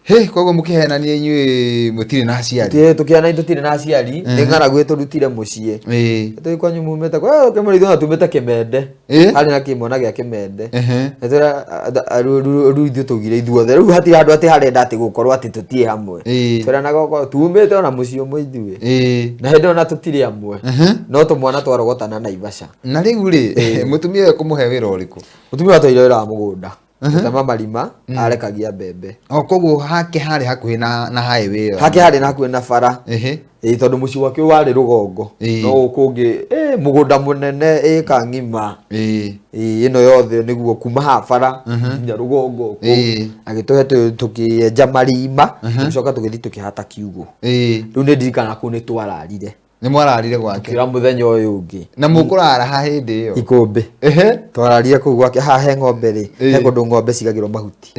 Hĩ, koguo mũkĩhenania inyuĩ mũtirĩ na aciari? Tũkĩhenania tũtirĩ na aciari, nĩ ng'aragu ĩtũrutire mũciĩ. Tũgĩ kwanyu mumĩte kũ? Ũkĩmwĩra ithuĩ ona tumĩte Kĩmende. Harĩ na kĩmwana gĩa Kĩmende. Rĩu ithuĩ tũgire ithuothe. Rĩu hatirĩ handũ atĩ harenda atĩ gũkorwo atĩ tũtirĩ hamwe. Tweranaga okorwo tumĩte ona mũciĩ ũmwe ithuĩ. Na hĩndĩ ĩyo ona tũtirĩ amwe. No tũmwana twarogotana Naivasha. Na rĩu rĩ, mũtumia ũyũ kũmũhe wĩra ũrĩkũ? Mũtumia atwaire wĩra wa mũgũnda. Gũtema marima, arekagia mbembe. O koguo hake harĩ hakuhĩ na highway ĩyo. Hake harĩ na hakuhĩ na bara. Tondũ mũciĩ gwake warĩ rũgongo. No gũkũ ũngĩ, mũgũnda mũnene ĩka ng'ima. Ĩno yothe nĩguo kuma haha bara nginya rũgongo kũu. Agĩtũhe tũkĩenja marima, tũgĩcoka tũgĩthiĩ tũkĩhata kiugũ. Rĩu nĩ ndirikanaga kũu nĩ twararire. Nĩ mwararire gwake. Kĩra mũthenya ũyũ ũngĩ. Na mũkũrara ha hĩndĩ ĩyo? Ikũmbĩ. Twararire kũu gwake, haha he ng'ombe rĩ, he kũndũ ng'ombe cigagĩrwo mahuti.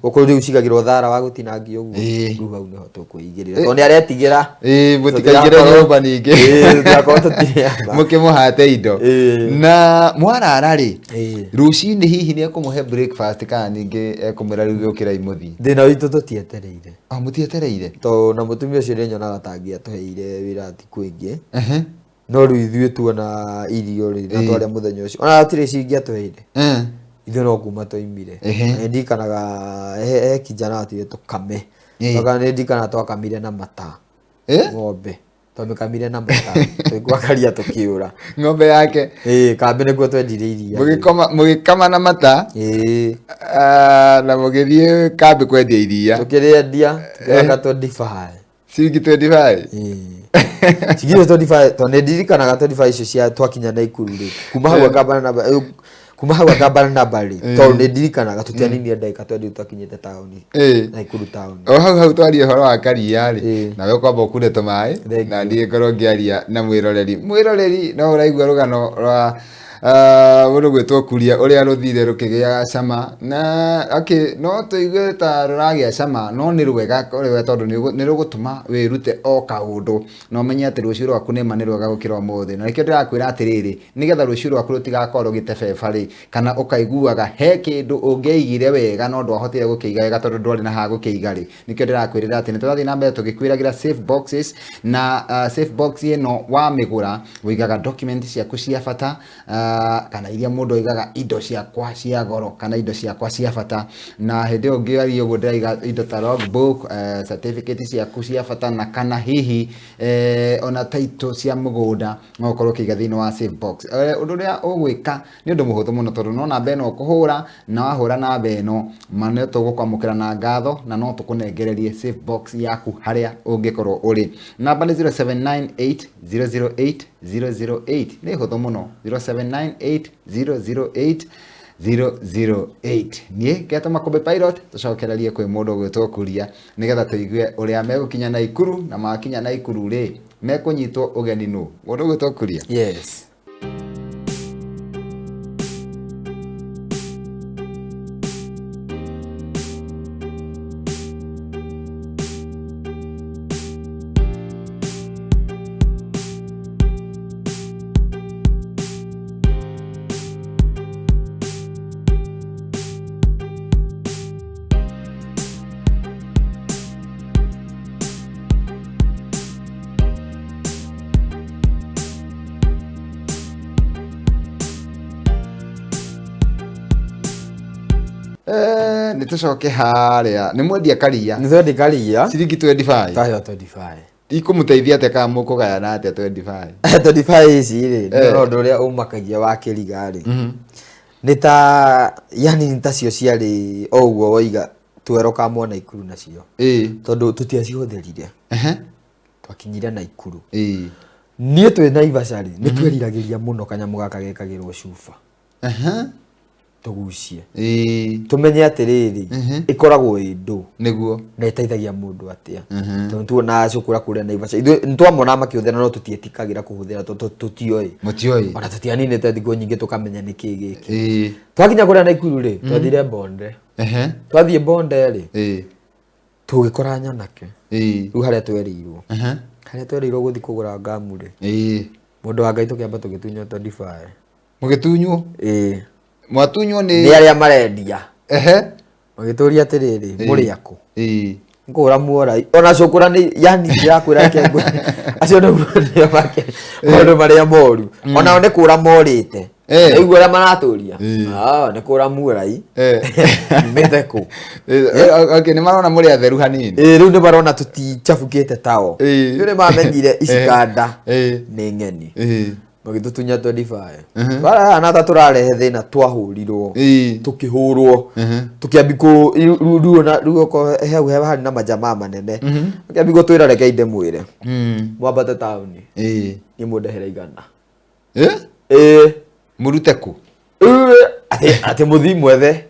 Gũkũ rĩu cigagĩrwo thara wa gũtinangio ũguo. Rĩu hau nĩho tũkwĩigĩrĩra. Tondũ nĩ aretigĩra. Mũtikaingĩre nyũmba ningĩ. Tũtigakorwo tũtirĩ Mũkĩmũhate indo. Na mwarara rĩ, rũcinĩ hihi nĩ ekũmũhe breakfast kana ningĩ ekũmwĩra rĩu gĩũkĩrai mũthiĩ? Thĩna witũ tũtietereire. Mũtietereire? Tondũ na mũtumia ũcio nĩ nyonaga ta angĩatũheire wĩra thikũ ĩngĩ. No rĩu ithuĩ tuona irio rĩ, na twarĩa mũthenya ũcio. Ona hatirĩ ciringi atũheire. Ithuĩ no kuma twaimire. Nĩ ndirikanaga he kijana atwĩrire tũkame. Nĩ ndirikanaga twakamire na mata. Ng'ombe. Twamĩkamire na mata. Twĩkwakaria tũkĩũra. Ng'ombe yake. Kambĩ nĩkuo twendirie iria. Mũgĩkama na mata. Na mũgĩthiĩ kambĩ kwendia iria. Tũkĩrĩendia, tũkĩreka 25. Ciringi 25? Ciringi 25, tondũ nĩ ndirikanaga 25 icio cia twakinya Naikuru rĩ. Kuma hau akambana namba, kuma hau akambana namba rĩ. Tondũ nĩ ndirikanaga tũtianinire ndagĩka twendi twakinyĩte taũni. Naikuru taũni. O hau hau twarie ũhoro wa karia rĩ, nawe ũkwamba ũkune tũmaĩ, na niĩ ngorwo ngĩaria na mwĩroreri. Mwĩroreri no ũraigua rũgano rwa mũndũ gwĩtwo Kuria ũrĩa rũthire rũkĩgĩaga cama na okay, no tũigue ta rũragĩa cama no nĩ rwega rwega tondũ nĩ rũgũtũma wĩrute o kaũndũ na ũmenye atĩ rũciũ rwaku nĩ ma nĩ rwega gũkĩra ũmũthĩ. Na nĩkĩo ndĩrakwĩra atĩrĩrĩ, nĩgetha rũciũ rwaku rũtigakorwo rũgĩtebeba rĩ, kana ũkaiguaga he kĩndũ ũngĩaigire wega no ndwahotire gũkĩiga wega tondũ ndwarĩ na ha gũkĩiga rĩ, nĩkĩo ndĩrakwĩrĩra atĩ nĩ tũrathiĩ na mbere tũgĩkwĩragĩra safe boxes na safe box ĩno wamĩgũra ũigaga document ciaku cia bata, kana iria mũndũ aigaga indo ciakwa cia goro kana indo ciakwa cia bata. Na hĩndĩ ĩyo ngĩaria ũguo ndĩraiga indo ta logbook, certificate ciaku cia bata na kana hihi ona title cia mũgũnda no ũkorwo ũkĩiga thĩinĩ wa safe box. Ũndũ ũrĩa ũgwĩka nĩ ũndũ mũhũthũ mũno tondũ no namba ĩno ũkũhũra, na wahũra namba ĩno ma nĩ tũgũkwamũkĩra na ngatho na no tũkũnengererie safe box yaku harĩa ũngĩkorwo ũrĩ. Namba nĩ 0798 008 008. Nĩ hũthũ mũno, 0798 008 008. Niĩ ngetwo Makũmbĩ Pilot, tũcokererie kwĩ mũndũ ũgwĩtwo Kuria nĩgetha tũigue ũrĩa megũkinya Naikuru, na makinya Naikuru rĩ mekũnyitwo ũgeni nũ. Mũndũ ũgwĩtwo Kuria. Yes. Nĩ tũcoke harĩa. Nĩ mwendia karia. Nĩ twendia karia. Ciringi 25. Twaheo 25. Ikũmũteithia atĩa kana mũkũgayana atĩa 25? 25 ici rĩ, nĩ ũndũ ũrĩa ũmakagia wa kĩriga rĩ. Nĩ ta, yani nĩ ta cio ciarĩ o ũguo woiga twero ka mwana Naikuru nacio. Tondũ tũtiacihũthĩrire. Twakinyire Naikuru. Niĩ twĩ Naivasha rĩ, nĩ tweriragĩria mũno kanyamũ gaka gekagĩrwo cuba. Tũgucie. Tũmenye atĩrĩrĩ, ĩkoragwo ĩ ndũ. Nĩguo. Na ĩteithagia mũndũ atĩa. Tondũ tuona cukura kũrĩa Naivasha. Ithuĩ nĩ twamonaga makĩhũthĩra no tũtiĩtĩkagĩra kũhũthĩra tondũ tũtioĩ. Mũtioĩ. Ona tũtianinĩte thikũ nyingĩ tũkamenya nĩkĩ gĩkĩ. Twakinya kũrĩa Naikuru rĩ, twathire Bonde. Twathiĩ Bonde rĩ, tũgĩkora nyanake. Rĩu harĩa twerirwo. Harĩa twerirwo gũthiĩ kũgũra ngamu rĩ. Mũndũ wa Ngai tũkĩamba tũgĩtunywo 25. Mũgĩtunywo? Mwatunywo nĩ Nĩ arĩa marendia. Magĩtũria atĩrĩrĩ, mũrĩ akũ? Ngũra muora. Ona cũkũra nĩ, yani ndĩrakwĩra reke ngwĩre. Acio nĩguo nĩo make maũndũ marĩa moru. Onao nĩ kũra morĩte. Rĩu ũrĩa maratũria. Nĩ kũra muorai. Mĩte kũ? Okay, nĩ marona mũrĩ atheru hanini. Rĩu nĩ marona tũticabukĩte tao. Rĩu nĩ mamenyire ici kanda nĩ ng'eni. Magĩtũtunya 25. Bara na ta tũrarehe thĩna twahũrirwo. Tũkĩhũrwo. Tũkĩambi kũ, ruo na, ruo ko, hau he harĩ na majamaa manene. Tũkĩambi gũtwĩra reke ndĩmwĩre. Mwambate taũni. Niĩ mũndehere igana. Mũrute kũ? Atĩ mũthiĩ mwethe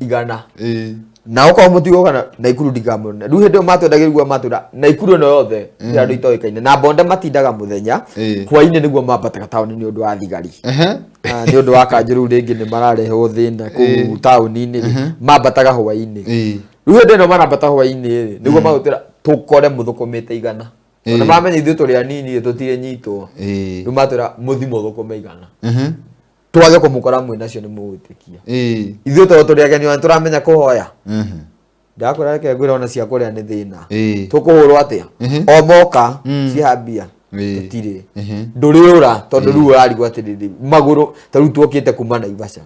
igana. Na okorwo mũtigũka Naikuru ndikamũona. Rĩu hĩndĩ ĩyo matwendagĩrĩria matwĩra Naikuru ĩno yothe nĩ andũ itoĩkaine na bonde matindaga mũthenya, hwainĩ nĩguo mambataga taũni nĩ ũndũ wa thigari. Nĩ ũndũ wa kanjũ rĩu rĩngĩ nĩ mararehwo thĩna kũu taũni-inĩ rĩ, mambataga hwainĩ. Rĩu hĩndĩ ĩno marambata hwainĩ rĩ, nĩguo magũtwĩra tũkore mũthũkũmĩte 100. Tondũ mamenya ithuĩ tũrĩ anini tũtirĩ nyitwo. Rĩu matwĩra mũthi mũthũkũme 100. Twage kũmũkora mwĩ nacio nĩ mũgwĩtĩkia. Ithuĩ tondũ tũrĩ ageni ona tũramenya kũhoya. Ndakwĩra reke ngwĩre ona cia kũrĩa nĩ thĩna. Tũkũhũrwo atĩa? O moka ciĩha mbia. Tũtirĩ. Ndũrĩũra tondũ rĩu ũrarigwo atĩrĩrĩ magũrũ ta rĩu tuokĩte kuma Naivasha.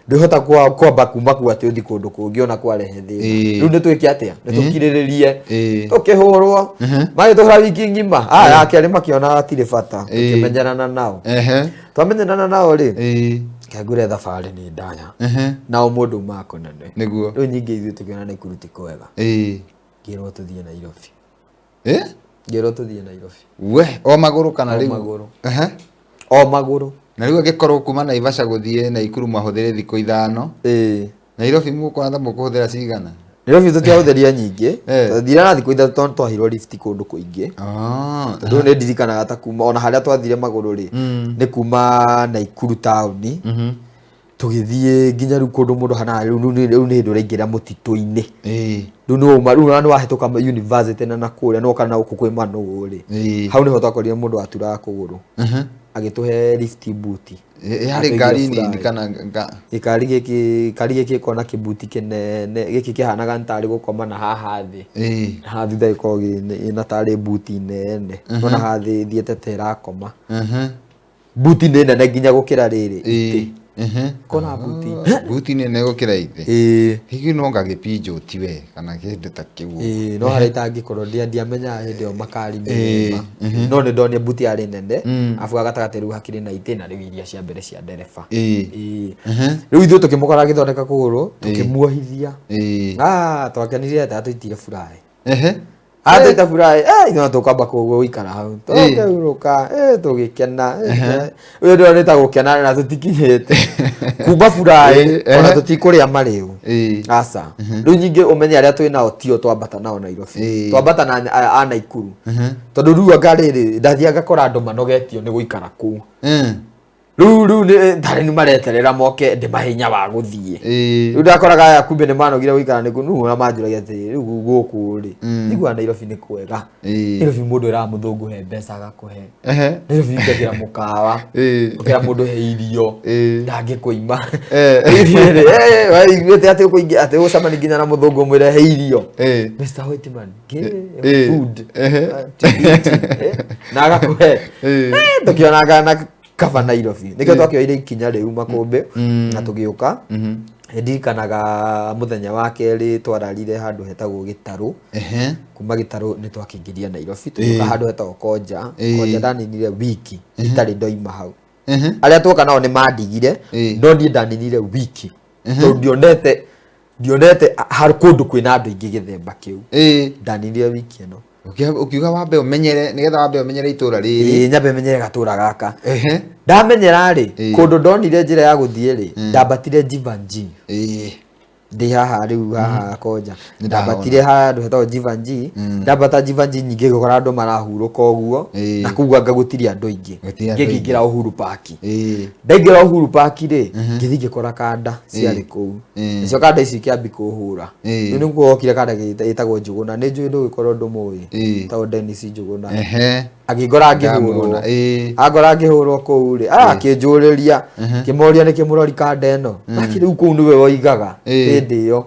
Ndũhota kwamba kuma kuu atĩ ũthiĩ kũndũ kũngĩ ona kwarehe thĩna. Rĩu nĩ twĩke atĩa? Nĩ tũkirĩrĩrie. Tũkĩhũrwo. Magĩtũhũra wiki ng'ima. Aya kerĩ makĩona hatirĩ bata. Tũkĩmenyerana nao. Twamenyerana nao rĩ, kengure thabarĩ nĩ ndaya. Nao mũndũ umaga kũnene. Nĩguo. Rĩu nyingĩ ithuĩ tũkĩona Naikuru ti kwega. Ngĩrwo tũthiĩ Nairobi. Ngĩrwo tũthiĩ Nairobi. We, o magũrũ kana rĩu? O magũrũ. O magũrũ. Na rĩu angĩkorwo kuma Naivasha gũthiĩ Naikuru mwahũthĩre thikũ 5. Nairobi mũkũratha mũkũhũthĩra cigana? Nairobi tũtiahũthĩria nyingĩ. Twathire na thikũ 3 tondũ twaheirwo lift kũndũ kũingĩ. Tondũ nĩ ndirikanaga ta kuma ona harĩa twathire magũrũ rĩ, nĩ kuma Naikuru taũni. Tũgĩthiĩ nginya rĩu kũndũ mũndũ hanaga rĩu nĩ hĩndĩ ũraingĩra mũtitũ-inĩ. Rĩu nĩ wauma rĩu nĩ wahĩtũka university na nakũrĩa no kana gũkũ kwĩ Manũgũ rĩ. Hau nĩho twakorire mũndũ waturaga kũgũrũ. Agĩtũhe lift boot. Yarĩ ngari nini kana gĩkari gĩkĩ, kari gĩkĩ gĩkoragwo na kĩbuti kĩnene gĩkĩ kĩhanaga nĩ tarĩ gũkoma na haha thĩ. Haha thutha gĩkoragwo gĩna tarĩ buti nene. Ona haha thĩ ĩthiĩte ta ĩrakoma. Buti nĩ nene nginya gũkĩra rĩrĩ itĩ. Kona buti. Buti nene gũkĩra itĩ. Hihi no ngagĩpinjwo ti we kana kĩndũ ta kĩu. No harĩa itangĩkorwo ndiamenyaga hĩndĩ ĩyo makari mĩthemba. No nĩ ndonire buti yarĩ nene, arabu gatagatĩ rĩu hakĩrĩ na itĩ na rĩu iria cia mbere cia ndereba. Rĩu ithuĩ tũkĩmũkora agĩthondeka kũgũrũ, tũkĩmuohithia. Twakenire atĩ atũitire furahi. Atũita furahi, ithuĩ no tũkwamba gũikara hau. Tũkĩhurũka, tũgĩkena. Ũyũ ndĩrona nĩ ta gũkena na tũtikinyĩte. Kuma furahi, ona tũtikũrĩa marĩu. Aca. Rĩu nyingĩ ũmenye arĩa twĩ nao tio twambata nao Nairobi. Twambata na a Naikuru. Tondũ rĩu anga rĩrĩ, ndathiaga ngakora andũ manogetio nĩ gũikara kũu. Rĩu rĩu nĩ tarĩ nĩ mareterera moke ndĩmahe hinya wa gũthiĩ. Rĩu ndakoraga aya kumbe nĩ manogire gũikara nĩ kũu, rĩu manjũragia atĩrĩ, rĩu gũkũ rĩ, njiguaga Nairobi nĩ kwega. Nairobi mũndũ eraga mũthũngũ he mbeca agakũhe. Nairobi ũngĩra mũkawa, ũkĩra mũndũ he irio, ndangĩkũima. Waiguĩte atĩ ũkũingĩ atĩ ũgũcemania nginya na mũthũngũ ũmwĩre he irio. Mr. Whiteman, give food. To eat. Na agakũhe. Tũkĩonaga na kaba Nairobi. Nĩkĩo twakĩoire ikinya rĩu makũmbĩ na tũgĩũka. Ndirikanaga mũthenya wa kerĩ twararire handũ hetagwo Gĩtarũ. Kuma Gĩtarũ nĩ twakĩingĩria Nairobi, tũgĩũka handũ hetagwo Konja. Konja ndaninire wiki itarĩ ndoima hau. Arĩa tuoka nao nĩ mandigire, no niĩ ndaninire wiki. Tondũ ndionete harĩ kũndũ kwĩna andũ aingĩ gĩthemba kĩu. Ndaninire wiki ĩno. Ũkiuga wambe ũmenyere, nĩgetha wambe ũmenyere itũra rĩrĩ. Nyambe menyere gatũra gaka. Ndamenyera rĩ, kũndũ ndonire njĩra ya gũthiĩ rĩ, ndambatire Jivanjee. Ndĩ haha rĩu haha Konja. Ndambatire handũ hetagwo Jivanjee. Ndambata Jivanjee nyingĩ ngĩkora andũ marahurũka ũguo. Na kũu anga gũtirĩ andũ aingĩ. Gũtirĩ andũ aingĩ. Ngĩkĩingĩra Uhuru Park. Ndaingĩra Uhuru Park rĩ, ngĩthiĩ ngĩkora kanda ciarĩ kũu. Nacio kanda ici ikĩambi kũhũra. Rĩu nĩkuo gokire kanda ĩtagwo Njũgũna. Nĩ njũĩ ndũgĩkorwo ndũmũĩ. Ĩtagwo Dennis Njũgũna. Agĩngora ngĩhũrwo. Angora ngĩhũrwo kũu rĩ, akĩnjũrĩria, ngĩmoria nĩkĩ mũrori kanda ĩno. Lakini rĩu kũu nĩwe woigaga hĩndĩ ĩyo.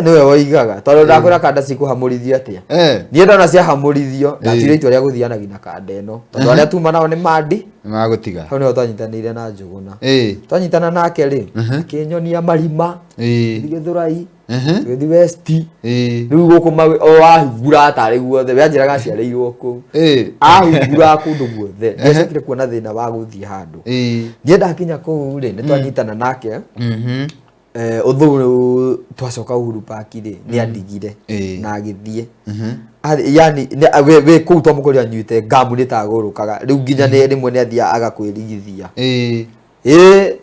Nĩwe woigaga. Tondũ ndakwĩra kanda cikũhamũrithio atĩa. Niĩ ndona ciahamũrithio, ndatuire itua rĩa gũthianagia na kanda ĩno. Tondũ arĩa tuma nao nĩ mandi. Nĩmagũtiga. Hau nĩho twanyitanĩire na Njũgũna. Twanyitana nake rĩ, akĩnyonia marima, tũgĩthiĩ Gĩthũrai, tũgĩthiĩ West. Rĩu gũkũ o ahingũra tarĩ guothe, we anjĩraga aciarĩirwo kũu. Ahingũra kũndũ guothe. Ndiacokire kuona thĩna wa gũthiĩ handũ. Niĩ ndakinya kũu rĩ, nĩ twanyitana nake. Ũthũ twacoka Uhuru Park rĩ, nĩ andigire na agĩthiĩ. Yani we kũu twamũkorire anyuĩte ngamu nĩ tagũrũkaga. Rĩu nginya nĩ rĩmwe nĩ athiaga agakwĩrigithia. Ĩĩ,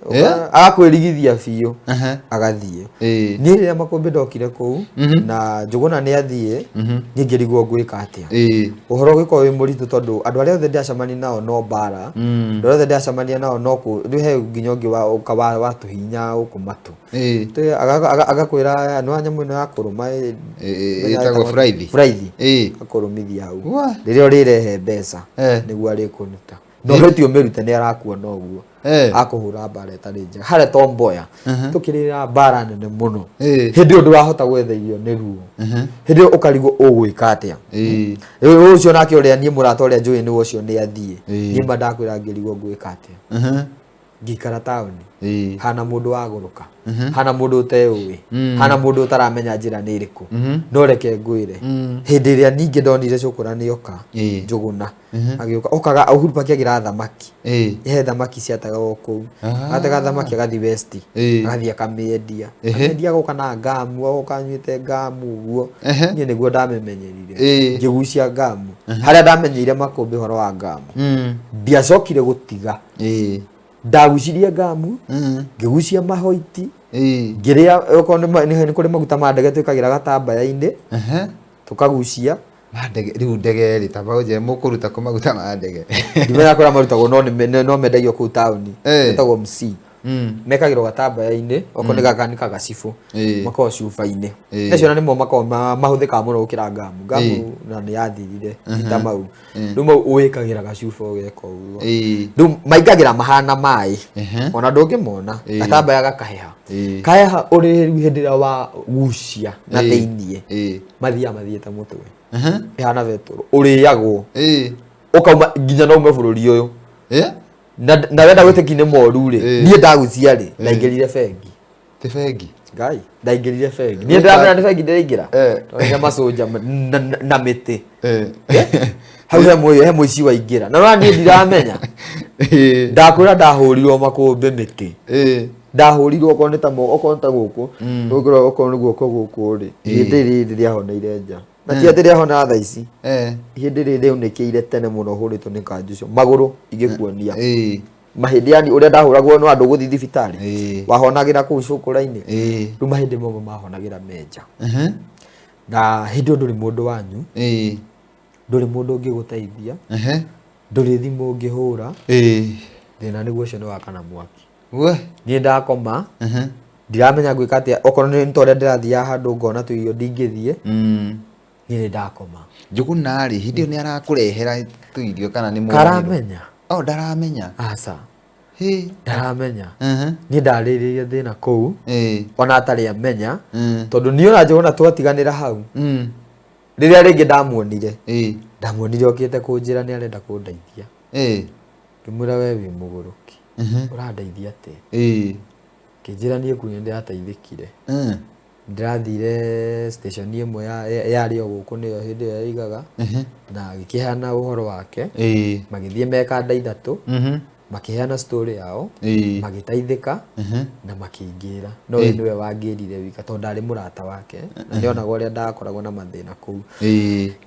agakwĩrigithia biũ agathiĩ. Niĩ rĩrĩa Makũmbĩ ndokire kũu na Njũgũna nĩ athiĩ, niĩ ngĩrigwo ngwĩka atĩa. Ũhoro ũgĩkorwo wĩ mũritũ tondũ andũ arĩa othe ndĩracemania nao no mbara, andũ arĩa othe ndĩracemania nao no kũ rĩu he nginya ũngĩ wa tũhinya gũkũ matũ. Agakwĩra nĩ nyamũ ĩno ya kũrũma ĩtagwo buraithi. Buraithi. Akũrũmithia hau. Rĩrĩa ũrĩrehe mbeca nĩguo arĩkũruta. No hĩti ũmĩrute nĩ arakuona ũguo. Akũhũra mbara ĩtarĩ njega. Harĩa to mboya. Tũkĩrĩra mbara nene mũno. Hĩndĩ ĩyo ndũrahota gwetha irio nĩ ruo. Hĩndĩ ĩyo ũkarigwo ũgwĩka atĩa. Rĩu ũcio nake ũrĩa niĩ mũrata ũrĩa njũĩ nĩwe ũcio nĩ athiĩ. Niĩ ma ndakwĩra ngĩrigwo ngwĩka atĩa. Ngĩikara taũni. Hana mũndũ wagũrũka. Hana mũndũ ũteũĩ. Hana mũndũ ũtaramenya njĩra nĩ ĩrĩkũ. No reke ngwĩre. Hĩndĩ ĩrĩa ningĩ ndonire cũkũra nĩoka. Njũgũna. Agĩũka okaga Uhuru Park agĩra thamaki. He thamaki ciategagwo kũu. Atega thamaki agathiĩ West. Agathiĩ akamĩendia. Amendia agoka na ngamu, agoka anyuĩte ngamu ũguo. Niĩ nĩguo ndamĩmenyerire. Ngĩgucia ngamu. Harĩa ndamenyeire Makũmbĩ ũhoro wa ngamu. Ndiacokire gũtiga. Ndagucirie ngamu, ngĩgucia mahoiti, ngĩrĩa okorwo nĩ kũrĩ maguta ma ndege twĩkagĩra gatambaya-inĩ, tũkagucia. Ma ndege, rĩu ndege rĩ, tamba ũnjĩre mũkũruta kũ maguta ma ndege? Ndimenya kũrĩa marutagwo no mendagio kũu taũni. Metagwo MC. Mekagĩrwo gatambaya-inĩ, okorwo nĩ gaka nĩ kagacibũ, makoragwo cuba-inĩ. Nacio na nĩmo makoragwo mahũthĩkaga mũno gũkĩra ngamu. Ngamu na nĩ yathirire, ti ta mau. Rĩu mau wĩkagĩra gacuba ũgeka ũguo. Rĩu maingagĩra mahana maĩ, ona ndũngĩmona, gatambaya gakaheha. Kaheha ũrĩ rĩu hĩndĩ ĩrĩa wagucia na thĩiniĩ, mathiaga mathiĩte mũtwe. Ĩhana betũrũ, ũrĩagwo. Ũkauma nginya no ume bũrũri ũyũ. Na wenda gwĩtĩkia nĩ moru rĩ, niĩ ndagucia rĩ, ndaingĩrire bengi. Ti bengi? Ngai, ndaingĩrire bengi. Niĩ ndĩramenya nĩ bengi ndĩraingĩra. Tondũ macũnja na mĩtĩ. Hau he mũici waingĩra. Na niĩ ndiramenya. Ndakwĩra ndahũrirwo Makũmbĩ mĩtĩ. Ndahũrirwo okorwo nĩ ta okorwo nĩ ta gũkũ. Okorwo nĩ guoko gũkũ rĩ, ihĩndĩ rĩrĩ rĩahoneire nja. Na ti atĩ rĩahona thaa ici. Ihĩndĩ rĩrĩ rĩaunĩkĩire tene mũno hũrĩtwo nĩ kanjũ ũcio. Magũrũ ingĩkuonia. Mahĩndĩ yani ũrĩa ndahũragwo no andũ gũthiĩ thibitarĩ. Wahonagĩra kũu cũkũra-inĩ. Rĩu mahĩndĩ mamwe mahonagĩra menja. Na hĩndĩ ĩyo ndũrĩ mũndũ wanyu. Ndũrĩ mũndũ ũngĩgũteithia. Ndũrĩ thimũ ũngĩhũra. Thĩna nĩguo ũcio nĩ wakana mwaki. Niĩ ndakoma, ndiramenya ngwĩka atĩa, okorwo nĩ ta ũrĩa ndĩrathiaga handũ ngona tũirio ndingĩthiĩ. Niĩ nĩ ndakoma. Njũgũna rĩ, hĩndĩ ĩyo nĩ arakũrehera tũirio kana nĩ mũrĩro? Karamenya. Oh, ndaramenya. Aca. Ndaramenya. Niĩ ndarĩrĩire thĩna kũu. Ona atarĩ amenya. Tondũ niĩ ona Njũgũna twatiganĩra hau. Rĩrĩa rĩngĩ ndamuonire. Ndamuonire okĩte kũnjĩra nĩ arenda kũndeithia. Ngĩmwĩra we wĩ mũgũrũki. Ũrandeithia atĩa? Ngĩnjĩra niĩ kũu nĩ ndĩrateithĩkire. Ndĩrathire station ĩmwe yarĩ o gũkũ nĩyo hĩndĩ ĩyo yaigaga, na agĩkĩheana ũhoro wake. Magĩthiĩ meka nda ithatũ, makĩheana story yao, magĩteithĩka na makĩingĩra. No we nĩwe wangĩrire wika tondũ ndarĩ mũrata wake, na nĩonaga ũrĩa ndakoragwo na mathĩna kũu.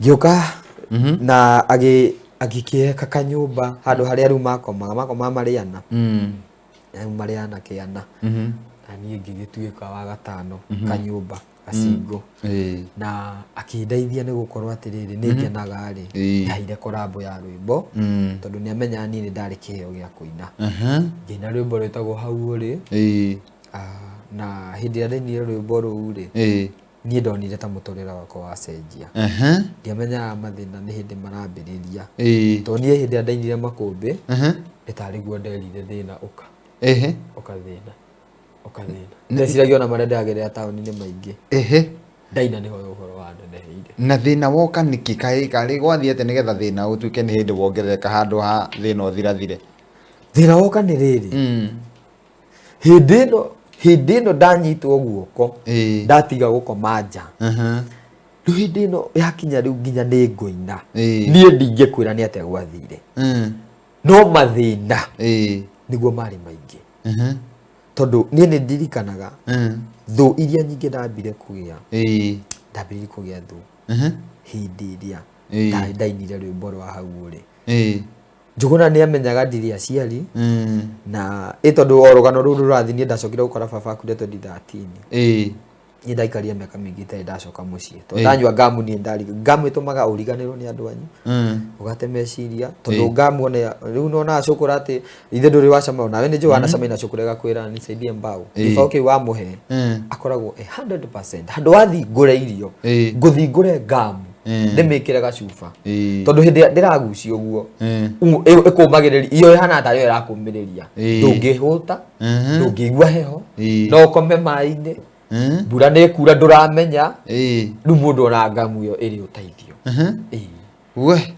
Ngĩũka na agĩkĩheka kanyũmba handũ harĩa rĩu makomaga, makomaga marĩ ana. Rĩu marĩ anake ana. Na niĩ ngĩgĩtuĩka wa gatano kanyũmba gacingo. Na akĩndeithia nĩ gũkorwo atĩrĩrĩ, nĩ ngenaga rĩ, ndaheire korambo ya rwĩmbo, tondũ nĩ amenyaga niĩ nĩ ndarĩ kĩheo gĩa kũina. Ngĩina rwĩmbo rwĩtagwo Hau Ũrĩ. Na hĩndĩ ĩrĩa ndainire rwĩmbo rũu rĩ, niĩ ndonire ta mũtũrĩre wakwa wacenjia. Ndiamenyaga mathĩna nĩ hĩndĩ marambĩrĩria. Tondũ niĩ hĩndĩ ĩrĩa ndainire Makũmbĩ, nĩ tarĩ guo nderire thĩna ũka. Ũka thĩna. Ũka thĩna. Ndeciragia ona marĩa ndĩragerera taũni-inĩ maingĩ. Ndaina nĩho ũhoro waneneheire. Na thĩna woka nĩkĩ? Kaĩ karĩ gwathiĩ atĩa nĩgetha thĩna ũtuĩke nĩ hĩndĩ wongerereka handũ ha thĩna ũthirathire? Thĩna woka nĩ rĩrĩ. Hĩndĩ ĩno ndanyitwo guoko, ndatiga gũkoma nja. Rĩu hĩndĩ ĩno yakinya rĩu nginya nĩ ngũina. Niĩ ndingĩkwĩra nĩ atĩa gwathire. No mathĩna nĩguo marĩ maingĩ. Tondũ niĩ nĩ ndirikanaga thũ iria nyingĩ ndambire kũgĩa. Ndambire kũgĩa thũ hĩndĩ ĩrĩa ndainire rwĩmbo rwa Hau Ũrĩ. Njũgũna nĩ amenyaga ndirĩ aciari na ĩ tondũ o rũgano rũu rũrathiĩ niĩ ndacokire gũkora baba akuire 2013. Niĩ ndaikarire mĩaka mĩingĩ itarĩ ndacoka mũciĩ tondũ ndanyua ngamu niĩ ndari ngamu ĩtũmaga ũriganĩrwo nĩ andũ anyu ũgate meciria tondũ ngamu ona rĩu nona cũkũra atĩ ithe ndũrĩ wacama nawe nĩ njũĩ wanacama ina cũkũra ĩgakwĩra nisaidie mbao gĩbaũ kĩu wamũhe akoragwo e 100% handũ wathiĩ ngũre irio ngũthiĩ ngũre ngamu ndĩmĩkĩre gacuba tondũ hĩndĩ ĩrĩa ndĩragucia ũguo ĩkũmagĩrĩria iyo ĩhana tarĩ yo ĩrakũmĩrĩria ndũngĩhũta ndũngĩigua heho no ũkome maĩ-inĩ mbura nĩ ĩkura ndũramenya rĩu mũndũ ona ngamu ĩyo ĩrĩ ũteithio. We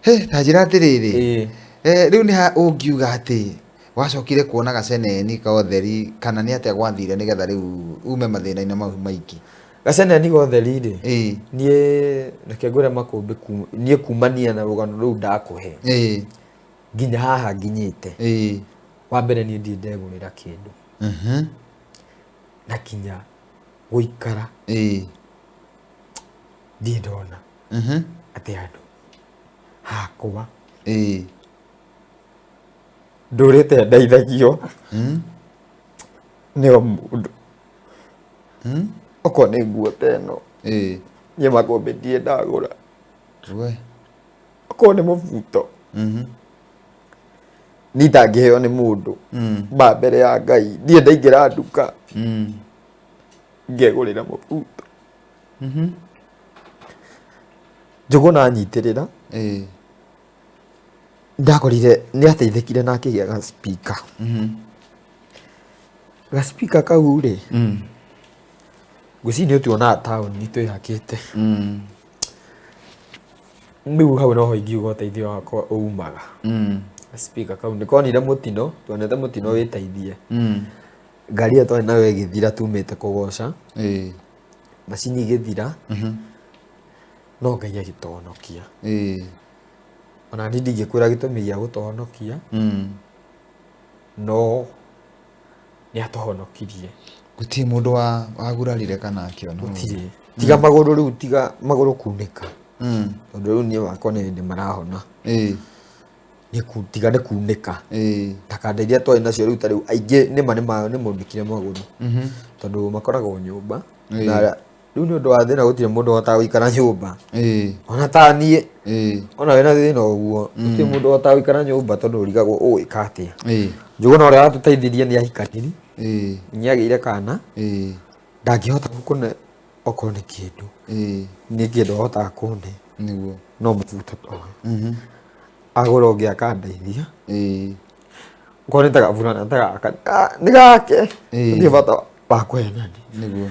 he ta njĩra atĩrĩrĩ, rĩu nĩ ha ũngiuga atĩ wacokire kuona gaceneni ka ũtheri kana nĩ atĩa gwathire nĩgetha rĩu ume mathĩna-inĩ mau maingĩ? Gaceneni ga ũtheri rĩ, niĩ reke ngwĩre makũmbĩ niĩ kumania na rũgano rũu ndakũhe nginya haha nginyĩte. Wa mbere niĩ ndirĩ ndegũrĩra kĩndũ na kinya gũikara ndirĩ ndona atĩ handũ hakwa ndũrĩte ndeithagio nĩ o mũndũ okorwo nĩ nguo ta ĩno niĩ makũmbĩ ndirĩ ndagũra okorwo nĩ mũbuto niĩ ndangĩheo nĩ mũndũ ma mbere ya Ngai ndirĩ ndaingĩra nduka ngegũrĩra mũbuto. Njũgũna anyitĩrĩra ndakorire nĩ ateithĩkire na akĩgĩa ga speaker. Ga speaker kau rĩ, ngwĩciria nĩ ũtuonaga taũni twĩhakĩte. Rĩu hau noho ingiuga ũteithio wakwa umaga. Ga speaker kau nĩ konire mũtino, tuonete mũtino wĩteithie. Ngari ĩyo twarĩ nayo ĩgĩthira tumĩte kũgoca, macini ĩgĩthira, no Ngai agĩtũhonokia. Ona niĩ ndingĩkwĩra gĩtũmi gĩa gũtũhonokia, no nĩ atũhonokirie. Gũtirĩ mũndũ wagurarire kana akĩona? Gũtirĩ. Tiga magũrũ rĩu, tiga magũrũ kunĩka. Tondũ rĩu niĩ wakwa nĩ hĩndĩ marahona. Tiga nĩ kunĩka. Takanda iria twarĩ nacio rĩu ta rĩu aingĩ nĩma nĩ maunĩkire magũrũ. Tondũ makoragwo nyũmba. Na rĩu nĩ ũndũ wa thĩna gũtirĩ mũndũ ũhotaga gũikara nyũmba. Ona ta niĩ, ona wĩna thĩna ũguo, gũtirĩ mũndũ ũhotaga gũikara nyũmba tondũ ũrigagwo ũgwĩka atĩa. Njũgũna ũrĩa watũteithirie nĩ ahikanirie, nĩ agĩire kana, ndangĩhota gũkũne okorwo nĩ kĩndũ. Nĩ kĩndũ ahotaga kũne. Nĩguo. No mũbuto to we. Agũra ũngĩ akandeithia. Okorwo nĩ ta gaburana ta gaka, nĩ gake. Gũtirĩ bata wa kũhenania. Nĩguo.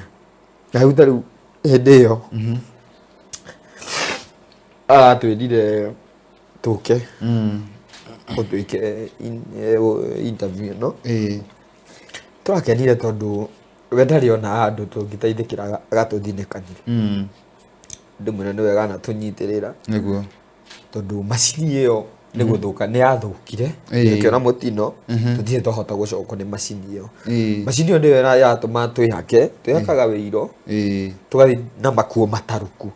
Na rĩu ta rĩu hĩndĩ ĩyo aratwĩrire tũke ũtuĩke interview ĩno. Tũrakenire tondũ we ndarĩ ona handũ tũngĩteithĩkĩra agatũthinĩkanĩra. Ndĩmwĩre nĩ wega anatũnyitĩrĩra. Nĩguo. Tondũ macini ĩyo nĩ gũthũka nĩ yathũkire ĩkĩona mũtino tũtirĩ twahota gũcokwo nĩ macini ĩyo. Macini ĩyo nĩyo yatũma twĩhake, twĩhakaga wĩiro tũgathiĩ na makuo matarũku.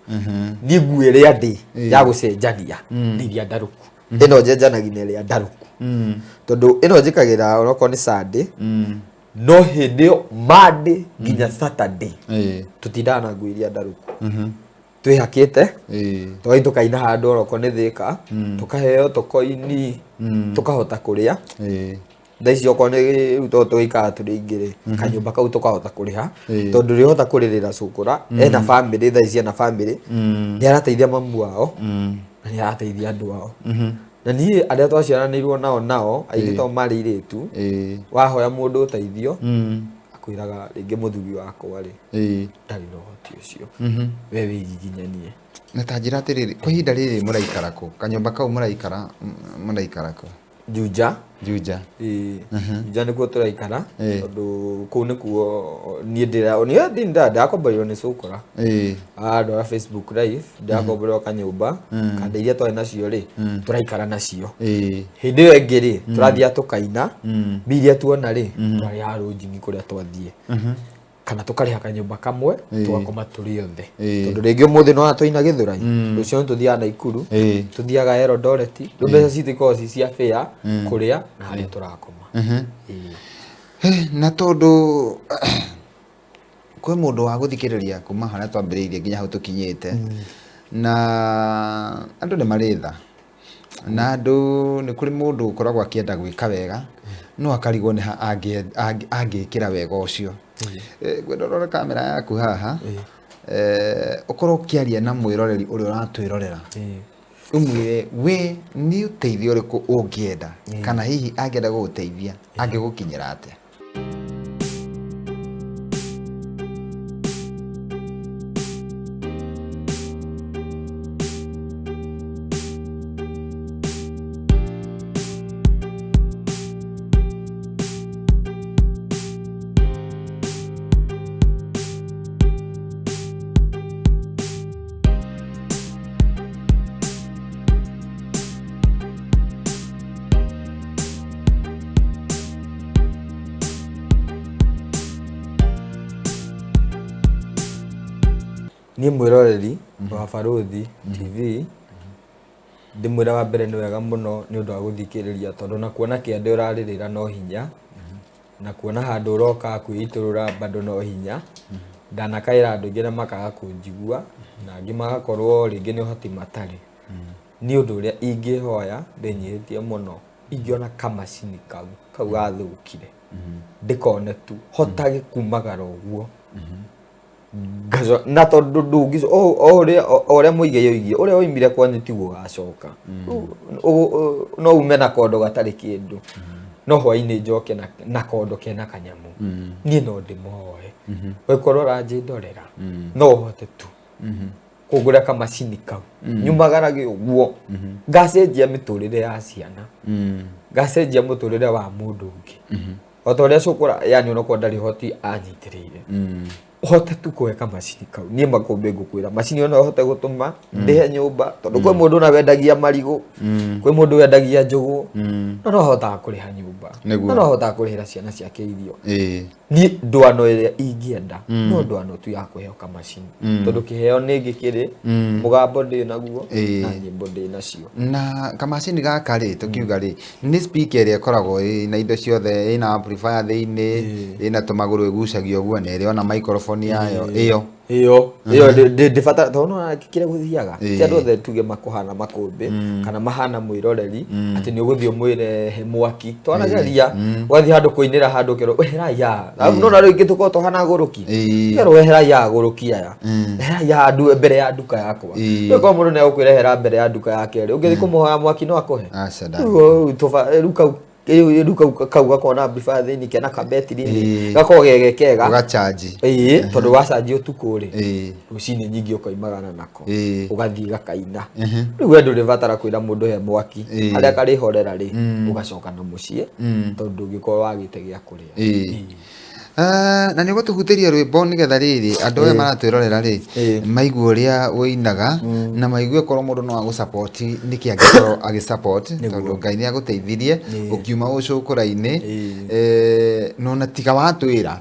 Niĩ nguo ĩrĩa ndĩ ya gũcenjania nĩ iria ndarũku. Ĩno njenjanagia na ĩrĩa ndarũku. Tondũ ĩno njĩkagĩra onokorwo nĩ Sunday, no hĩndĩ ĩyo Monday nginya Saturday tũtindaga na nguo iria ndarũku. Twĩhakĩte tũgathiĩ tũkaina handũ onokorwo nĩ Thĩka, tũkaheo tũkoini, tũkahota kũrĩa. Thaa ici okorwo nĩ rĩu tondũ tũgĩikaraga tũrĩ aingĩ rĩ, kanyũmba kau tũkahota kũrĩha, tondũ ndũrĩhota kũrĩrĩra cũkũra, ena bamĩrĩ, thaa ici ena bamĩrĩ, nĩ arateithia mamu wao, na nĩ arateithia andũ ao. Na niĩ arĩa twaciaranĩirwo nao nao, aingĩ tondũ marĩ airĩtu, wahoya mũndũ ũteithio, akwĩraga rĩngĩ mũthuri wakwa rĩ, ndarĩ na ũhoti ũcio, we wĩgiginyanie. Na ta njĩra atĩrĩrĩ, kwa ihinda rĩrĩ mũraikara kũ? Kanyũmba kau mũraikara, mũraikara kũ? Juja. Juja. Juja nĩkuo tũraikara, tondũ kũu nĩkuo niĩ ndĩra, niĩ ndakomborirwo nĩ cũkũra. Andwara Facebook live, ndĩrakomborerwo kanyũmba, kanda iria twarĩ nacio rĩ, tũraikara nacio. Hĩndĩ ĩyo ĩngĩ rĩ, tũrathiaga tũkaina, mbia iria tuona rĩ, twarĩhaga lodging kũrĩa twathiĩ. Kana tũkarĩha kanyũmba kamwe, tũgakoma tũrĩ othe. Ĩĩ. Tondũ rĩngĩ ũmũthĩ no twaina Gĩthũrai, rũciũ nĩ tũthiaga Naikuru, Ĩĩ. tũthiaga Eldoret, rĩu mbeca citũ ikoragwo ci cia fare, kũrĩa na harĩa tũrakoma. Ĩĩ. Hĩ, na tondũ kwĩ mũndũ wa gũthikĩrĩria kuma harĩa twambĩrĩirie nginya hau tũkinyĩte, na andũ nĩ marĩ tha, na andũ nĩ kũrĩ mũndũ ũkoragwo akĩenda gwĩka wega no akarigwo nĩ ha angĩkĩra wega ũcio. Ngwenda ũrore kamera yaku haha, ũkorwo ũkĩaria na mwĩroreri ũrĩa ũratwĩrorera, ũmwĩre we nĩ ũteithio ũrĩkũ ũngĩenda, kana hihi angĩenda gũgũteithia angĩgũkinyĩra atĩa. Niĩ mwĩroreri wa Barũthi TV ndĩmwĩra wa mbere nĩ wega mũno nĩ ũndũ wa gũthikĩrĩria, tondũ na kuona kĩande ũrarĩrĩra no hinya, na kuona handũ ũroka kwĩitũrũra bado no hinya. Ndanakaĩra andũ aingĩ na makaga kũnjigua, na angĩ magakorwo rĩngĩ nĩ ũhoti matarĩ. Nĩ ũndũ ũrĩa ingĩhoya ndĩnyihĩtie mũno, ingĩona kamacini kau gathũkire, ndĩkone tu hotage kumagara ũguo. Na tondũ ndũngĩco, o ũrĩa Muigai oigire, ũrĩa oimire kwanyu tiguo ũgacoka. No ume na kondo gatarĩ kĩndũ, no hwainĩ njoke na kondo kena kanyamu. Niĩ no ndĩmũhoe, ũngĩkorwo ũranjĩndorera, no ũhote tu kũngũra kamacini kau, nyumagarage ũguo, ngacenjia mĩtũrĩre ya ciana, ngacenjia mũtũrĩre wa mũndũ ũngĩ. O ta ũrĩa cũkũra, yani onokorwo ndarĩ ũhoti anyitĩrĩire, ũhote tu kũhe kamacini kau. Niĩ makũmbĩ ngũkwĩra macini ĩyo no ũhote gũtũma ndĩhe nyũmba, tondũ kwĩ mũndũ ona wendagia marigũ, kwĩ mũndũ wendagia njũgũ, no no ahotaga kũrĩha nyũmba, no no ahotaga kũrĩhĩra ciana ciake irio. Niĩ ndwano ĩrĩa ingĩenda no ndwano tu ya kũheo kamacini, tondũ kĩheo nĩ ngĩkĩrĩ, mũgambo ndĩ naguo, na nyĩmbo ndĩ nacio. Na kamacini gaka rĩ, tũkiuga rĩ, nĩ speaker ĩrĩa ĩkoragwo ĩna indo ciothe, ĩna amplifier thĩinĩ, ĩna tũmagũrũ ĩgucagia ũguo, na ĩrĩ ona microphone yayo ĩyo. Ĩyo, ĩyo ndĩbatara, tondũ nĩwona kĩrĩa gũthiaga. Ti andũ othe tuge makũhana makũmbĩ, kana mahana mwĩroreri, atĩ nĩ ũgũthiĩ ũmwĩre he mwaki. Twanageria, ũgathiĩ handũ kũinĩra handũ ũkerwo, weherai haha. Alafu nĩwona rĩu ingĩ tũkoragwo tũhana agũrũki. Ũkerwo weherai haha agũrũki aya. Eherai haha mbere ya nduka yakwa. Rĩu korwo mũndũ nĩ egũkwĩra ehera mbere ya nduka yake rĩ, ũngĩthiĩ kũmũhoya mwaki no akũhe? Aca, Rĩu rĩu kau, rĩu kau, kau gakoragwo na amplifier thĩinĩ, kena kabetiri thĩinĩ, gakoragwo ge kega. Ũgacanji. Ĩĩ, tondũ wacanji ũtukũ rĩ, rũcinĩ nyingĩ ũkoimagana nako, ũgathiĩ gakaina. Rĩu we ndũrĩbatara kwĩra mũndũ he mwaki, harĩa karĩhorera rĩ, ũgacoka na mũciĩ, tondũ ndũngĩkorwo wagĩte gĩa kũrĩa. Na nĩ ũgũtũhutĩria rwĩmbo nĩgetha rĩrĩ andũ aya maratwĩrorera rĩ, maigue ũrĩa ũinaga, na maigue korwo mũndũ no agũ-support, nĩkĩ angĩkorwo agĩ-support, tondũ Ngai nĩ agũteithirie ũkiuma ũcũkũra-inĩ, no na tiga watwĩra,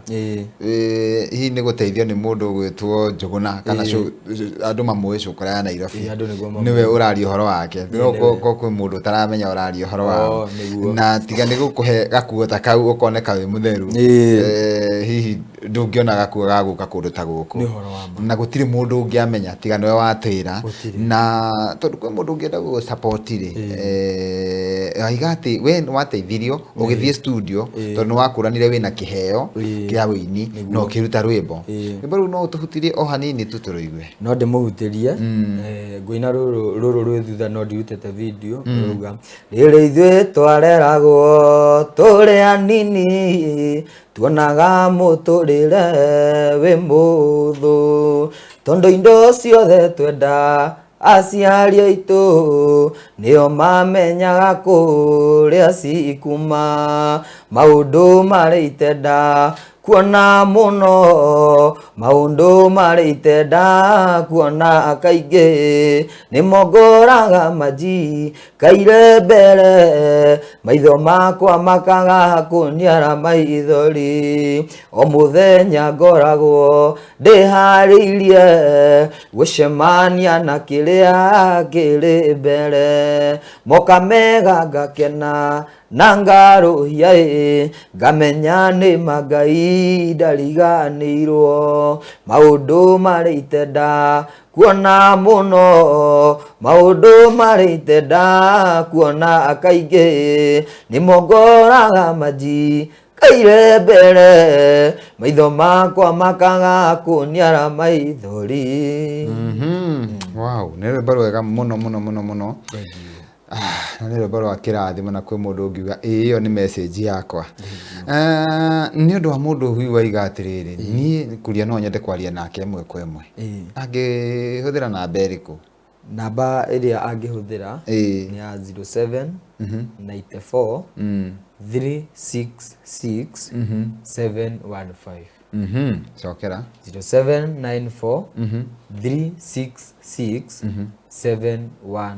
hihi nĩ gũteithio nĩ mũndũ ũgwĩtwo Njũgũna, kana andũ mamũĩ cũkũra ya Nairobi. Andũ nĩguo mamũĩ. Nĩwe ũraria ũhoro wake. No Nĩwe. ko kwĩ mũndũ ũtaramenya ũraria ũhoro wao. Oh, nĩguo. Na tiga nĩ gũkũhe gakuo ta kau ũkoneka wĩ mũtheru. Hihi ndũngĩona gakuo ga gũka kũndũ ta gũkũ. Nĩ ũhoro wa ma. Na gũtirĩ mũndũ ũngĩamenya tiga nĩwe watwĩra. Gũtirĩ. Na tondũ kwĩ mũndũ ũngĩenda gũgũ-support rĩ, waiga atĩ we nĩ wateithirio ũgĩthiĩ studio, tondũ nĩ wakũranire wĩna kĩheo kĩa ũini na ũkĩruta rwĩmbo. Rwĩmbo rũu no ũtũhutirie o hanini tu tũrũigue. No ndĩmũhutĩrie. Ngũina rũrũ rwĩ thutha no ndirutĩte video, rũrauga, rĩrĩ ithuĩ twareragwo tũrĩ anini, tuonaga mũtũrĩre wĩ mũthũ, tondũ indo ciothe twenda aciari aitũ nĩo mamenyaga kũrĩa cikuma, maũndũ marĩa itenda Kuona mũno maũndũ marĩa itenda kuona kaingĩ nĩmo ngoraga manji kaire mbere maitho makwa makaga kũniara maithori o mũthenya ngoragwo ndĩharĩirie gũcemania na kĩrĩa kĩrĩ mbere moka mega ngakena na ngarũhia ĩ ngamenya nĩ ma Ngai ndariganĩirwo maũndũ marĩa itenda kuona mũno maũndũ marĩa itenda kuona kaingĩ nĩmo ngoraga manji kaire mbere maitho makwa makaga kũniara maithori. Wow, nĩ rwĩmbo rwega mũno mũno mũno mũno. Na nĩ rwĩmbo rwa kĩrathimo na kwĩ mũndũ ũngiuga ĩĩ ĩyo nĩ message yakwa. Nĩ ũndũ wa mũndũ huyu waiga atĩrĩrĩ, niĩ Kuria no nyende kwaria nake ĩmwe kwa ĩmwe. Angĩhũthĩra namba ĩrĩkũ? Namba ĩrĩa angĩhũthĩra nĩ ya 07 94 366 715. Cokera. 0794 366 715.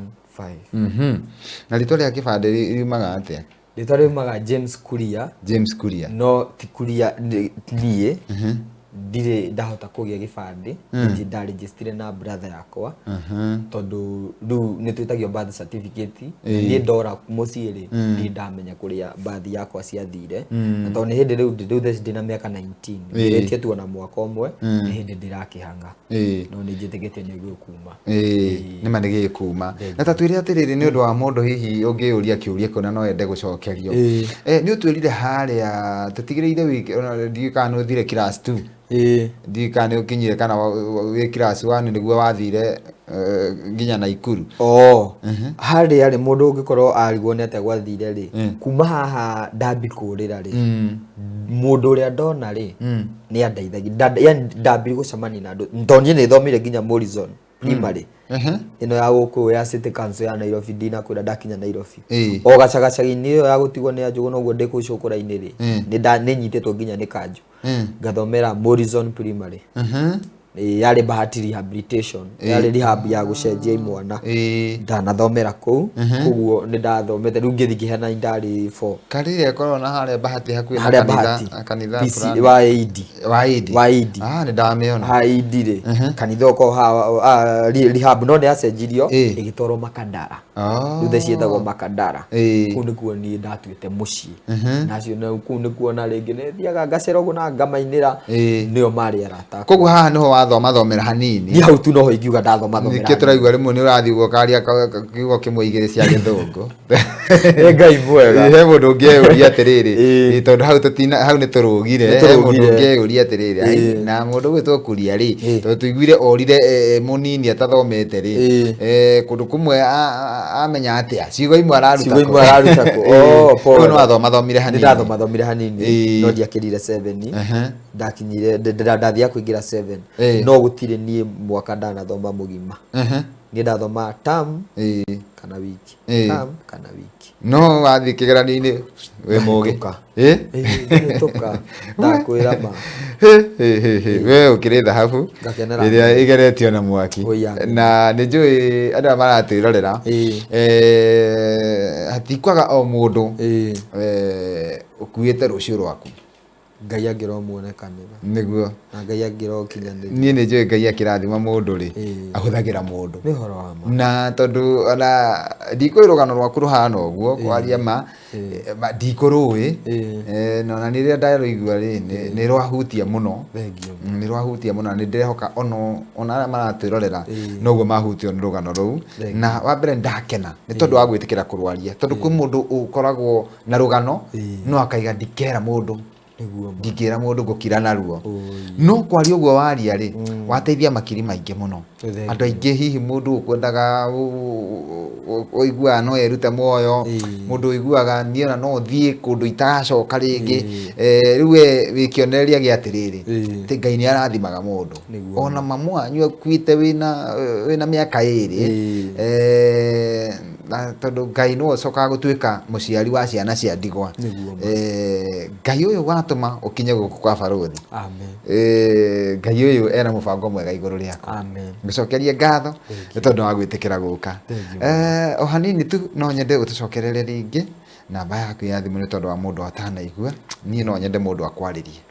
Na rĩtwa rĩa kĩbandĩ riumaga atĩa? Rĩtwa riumaga James Kuria. James Kuria. No ti Kuria niĩ ndirĩ ndahota kũgĩa gĩbandĩ, ndirĩ ndarejistire na brother yakwa tondũ rĩu nĩ twĩtagio birth certificate. Niĩ ndora mũciĩ rĩ ndirĩ ndamenya kũrĩa birth yakwa ciathire, na tondũ nĩ hĩndĩ rĩu thaa ici ndĩna mĩaka 19 ngĩrĩtie tu ona mwaka ũmwe nĩ hĩndĩ ndĩrakĩhang'a, no nĩ njĩtĩkĩtie nĩ gĩkuma. Nĩ ma nĩ gĩkuma. Na ta twĩre atĩrĩrĩ, nĩ ũndũ wa mũndũ hihi ũngĩũria kĩũria kĩu na no ende gũcokerio, nĩ ũtwĩrire harĩa tũtigĩrĩire wiki, ndiũĩ kana nĩ ũthire class 2. Ndiũĩ kana nĩ ũkinyire kana wĩ class 1 nĩguo wathire nginya Naikuru. Harĩa rĩ mũndũ ũngĩkorwo arigwo nĩ atĩa gwathire rĩ, kuma haha ndambi kũrĩra rĩ, mũndũ ũrĩa ndona rĩ nĩ andeithagia, yani ndambire gũcemania na andũ tondũ niĩ nĩ thomire nginya Morrison Primary ĩno ya gũkũ ya City Council ya Nairobi, ndinakwĩra ndakinya Nairobi. O gacagacaginĩ ĩyo ya gũtigwo nĩ anjũgũ noguo ndĩ kũu cũkũra-inĩ rĩ, nĩ nyitĩtwo nginya nĩ kanjũ ngathomera Morrison Primary. Yarĩ Bahati Rehabilitation, yarĩ rehab ya gũcenjia imwana, ndanathomera kũu, koguo nĩ ndathomete rĩu ngĩthiĩ ngĩheana ndarĩ 4. Karĩrĩa ĩkoragwo na harĩa Bahati hakuhĩ na Harĩa Bahati. kanitha PC fulani. wa AD. Wa AD. Wa AD. Nĩ ndamĩona. Ha AD rĩ, kanitha ũkoragwo ha rehab no nĩ yacenjirio ĩgĩtwarwo Makadara. Rĩu thaa ici ĩtagwo Makadara. Kũu nĩkuo niĩ ndatuĩte mũciĩ. Nacio na kũu nĩkuo na rĩngĩ nĩ thiaga ngacera ũguo na ngamainĩra, nĩo marĩ arata akwa. Koguo haha nĩho wathomathomera hanini. Niĩ hau tu noho ingiuga ndathomathomera Nĩkĩo tũraigua rĩmwe nĩ ũrathiĩ ũguo ũkaria kiugo kĩmwe igĩrĩ cia gĩthũngũ. Nĩ Ngai mwega. He mũndũ ũngĩeyũria atĩrĩrĩ, tondũ hau tũtina, hau nĩ tũrũgire. Nĩ He mũndũ tũrũgire. ũngĩeyũria atĩrĩrĩ, ai, na mũndũ ũgwĩtwo Kuria rĩ, tondũ tũiguire orire, mũnini atathomete rĩ, kũndũ kũmwe amenya atĩa? Ciugo imwe araruta Ciugo imwe kũ? araruta kũ? Oh, pole. Koguo nĩ wathomathomire hanini. Nĩ ndathomathomire hanini, no ndiakĩrire 7. Ndakinyire, ndathiaga kũingĩra 7. No gũtirĩ niĩ mwaka ndanathoma mũgima. Niĩ ndathoma term kana wiki. Term kana wiki. No wathiĩ kĩgeranio-inĩ wĩ mũgĩ. Ndahĩtũka. Ndahĩtũka. Ndakwĩra ma. We ũkĩrĩ thahabu Ngakenera. ĩrĩa ĩgeretio na mwaki. Oi, Na nĩ njũĩ andũ aya maratwĩrorera, hatikwaga o mũndũ, ũkuĩte rũciũ rwaku. Ngai angĩromuonekanĩra. Nĩguo. Na Ngai angĩrokinyanĩria. Niĩ nĩ njũĩ Ngai akĩrathima mũndũ rĩ, ahũthagĩra mũndũ. Nĩ ũhoro wa ma. Na tondũ ona ndikũĩ rũgano rwaku rũhana ũguo, kwaria ma, ndikũrũĩ. Na ona rĩrĩa ndarũigua rĩ, nĩ rwahutia mũno. Thengiũ. Nĩ rwahutia mũno, na nĩ ndĩrehoka ona arĩa maratwĩrorera, noguo mahutio nĩ rũgano rũu. Thengiũ. Na wa mbere ndakena nĩ tondũ wa gwĩtĩkĩra kũrwaria, tondũ kwĩ mũndũ ũkoragwo na rũgano, no akaiga ndikera mũndũ. Nĩguo ma. Ndingĩra mũndũ ngũkira naruo. No kwaria ũguo waria rĩ, wateithia makiri maingĩ mũno. Thengiũ. Andũ aingĩ hihi mũndũ ũkwendaga ũiguaga no erute muoyo, mũndũ ũiguaga niĩ ona no thiĩ kũndũ itagacoka rĩngĩ. Rĩu we wĩ kĩonereria gĩa atĩrĩrĩ, atĩ Ngai nĩ arathimaga mũndũ. Nĩguo. Ona mamu wanyu akuĩte wĩna mĩaka ĩrĩ, Na tondũ Ngai nĩwe ũcokaga gũtuĩka mũciari wa ciana cia ndigwa. Ngai ũyũ watũma ũkinye gũkũ kwa Barũthi. Amen. Ngai ũyũ ena mũbango mwega igũrũ rĩaku. Amen. Ngũcokerie ngatho nĩ tondũ wa gwĩtĩkĩra gũka. O hanini tu no nyende ũtũcokerere rĩngĩ namba yaku ya thimũ nĩ tondũ wa mũndũ atanaigua. Niĩ no nyende mũndũ akwarĩrie.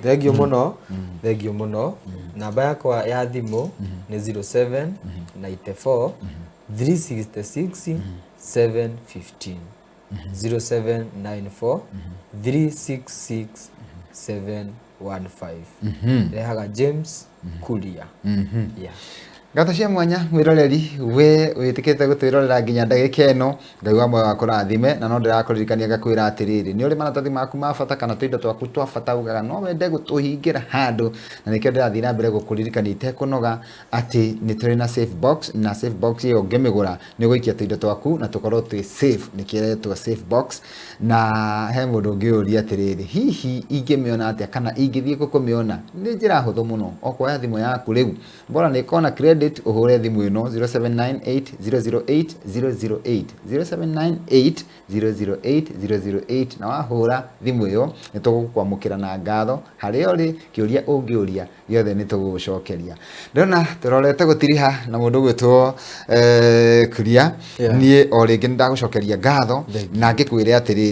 Thank you mũno. Thank you mũno. Namba yakwa ya thimũ nĩ 0794 366 715. 0794 366 715. Rehaga James Kuria. Yeah. Ngatho cia mwanya mwiroreri we wĩtĩkĩte gũtwĩrorera nginya ndagĩka ĩno, Ngai wa muoyo akũrathime. Na no ndĩrakũririkania ngakwĩra atĩrĩrĩ, nĩ ũrĩ maratathi maku ma bata kana tũindo twaku twa bata ugaga no wende gũtũhingĩra handũ, na nĩkĩo ndĩrathiĩ na mbere gũkũririkania itekũnoga atĩ nĩ tũrĩ na safe box, na safe box ĩyo ũngĩmĩgũra nĩ ũgũikia tũindo twaku na tũkorwo twĩ safe, nĩkĩo ĩretwo safe box. Na he mũndũ ũngĩũria atĩrĩrĩ, hihi ingĩmĩona atĩa kana ingĩthiĩ kũ kũmĩona? Nĩ njĩra hũthũ mũno, o kuoya thimũ yaku rĩu, bora nĩ ĩkorwo na credit, ũhũre thimũ ĩno 0798 008 008, 0798 008 008, na wahũra thimũ ĩyo nĩ tũgũkwamũkĩra na ngatho. Harĩa ũrĩ kĩũria ũngĩũria gĩothe nĩ tũgũgũcokeria. Ndĩrona tũrorete gũtiriha na mũndũ ũgwĩtwo Kuria. Niĩ o rĩngĩ nĩ ndagũcokeria ngatho na ngĩkwĩre atĩrĩrĩ,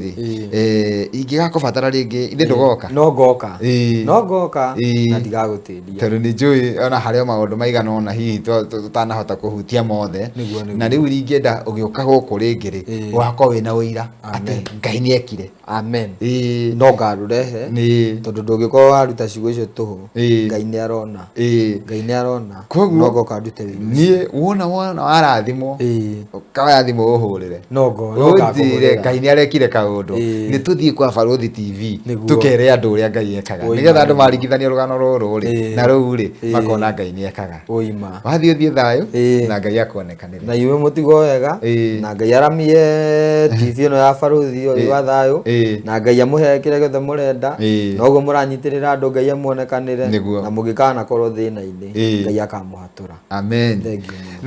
ingĩgakũbatara rĩngĩ ithe ndũgoka? No ngoka. No ngoka na ndigagũtĩndia. Tondũ nĩ njũĩ ona harĩ o maũndũ maigana ũna hihi tũtanahota kũhutia mothe. Na rĩu ingĩenda ũgĩũka gũkũ rĩngĩ rĩ, ũgakorwo wĩna ũira atĩ Ngai nĩ ekire. Amen. No ngarũrehe tondũ ndũngĩkorwo waruta ciugo icio tũhũ. Ngai nĩ arona. Ngai nĩ arona. No ngoka ndute wĩra ũcio. Niĩ wona warathimwo, ũkaya thimũ ũhũrĩre. No ũnjĩre Ngai nĩ arekire kaũndũ. Nĩ tũthiĩ kwa Barũthi TV tũkere andũ ũrĩa Ngai ekaga. Nĩgetha andũ maringithanie rũgano rũrũ rĩ na rũu rĩ makona Ngai nĩ ekaga. Wathiĩ ũthiĩ thayũ na Ngai akuonekanĩre. Na inyuĩ mũtigwo wega na Ngai aramie TV ĩno ya Barũthi ũyũ wa thayũ na Ngai amũhe kĩrĩa gĩothe mũrenda. Noguo mũranyitĩrĩra andũ Ngai amuonekanĩre na mũngĩkanakorwo thĩna-inĩ Ngai akamũhatũra. Amen.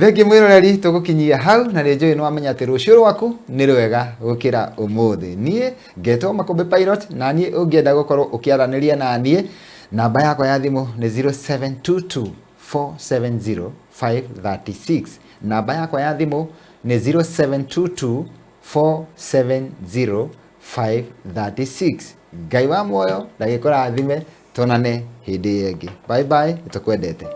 Thank you mwĩroreri, tũgũkinyia hau na nĩ njũĩ nĩ wamenya atĩ rũciũ rwaku nĩ rwega gũkĩra ũmũthĩ. Niĩ ngetwo Makũmbĩ Pilot, na niĩ ũngĩenda gũkorwo ũkĩaranĩria na niĩ, namba yakwa ya thimũ nĩ 0722 470 536. Namba yakwa ya thimũ nĩ 0722 470 536. Ngai wa muoyo ndagĩkũrathime, tuonane hĩndĩ ĩyo ĩngĩ. Bye bye, nĩtũkwendete.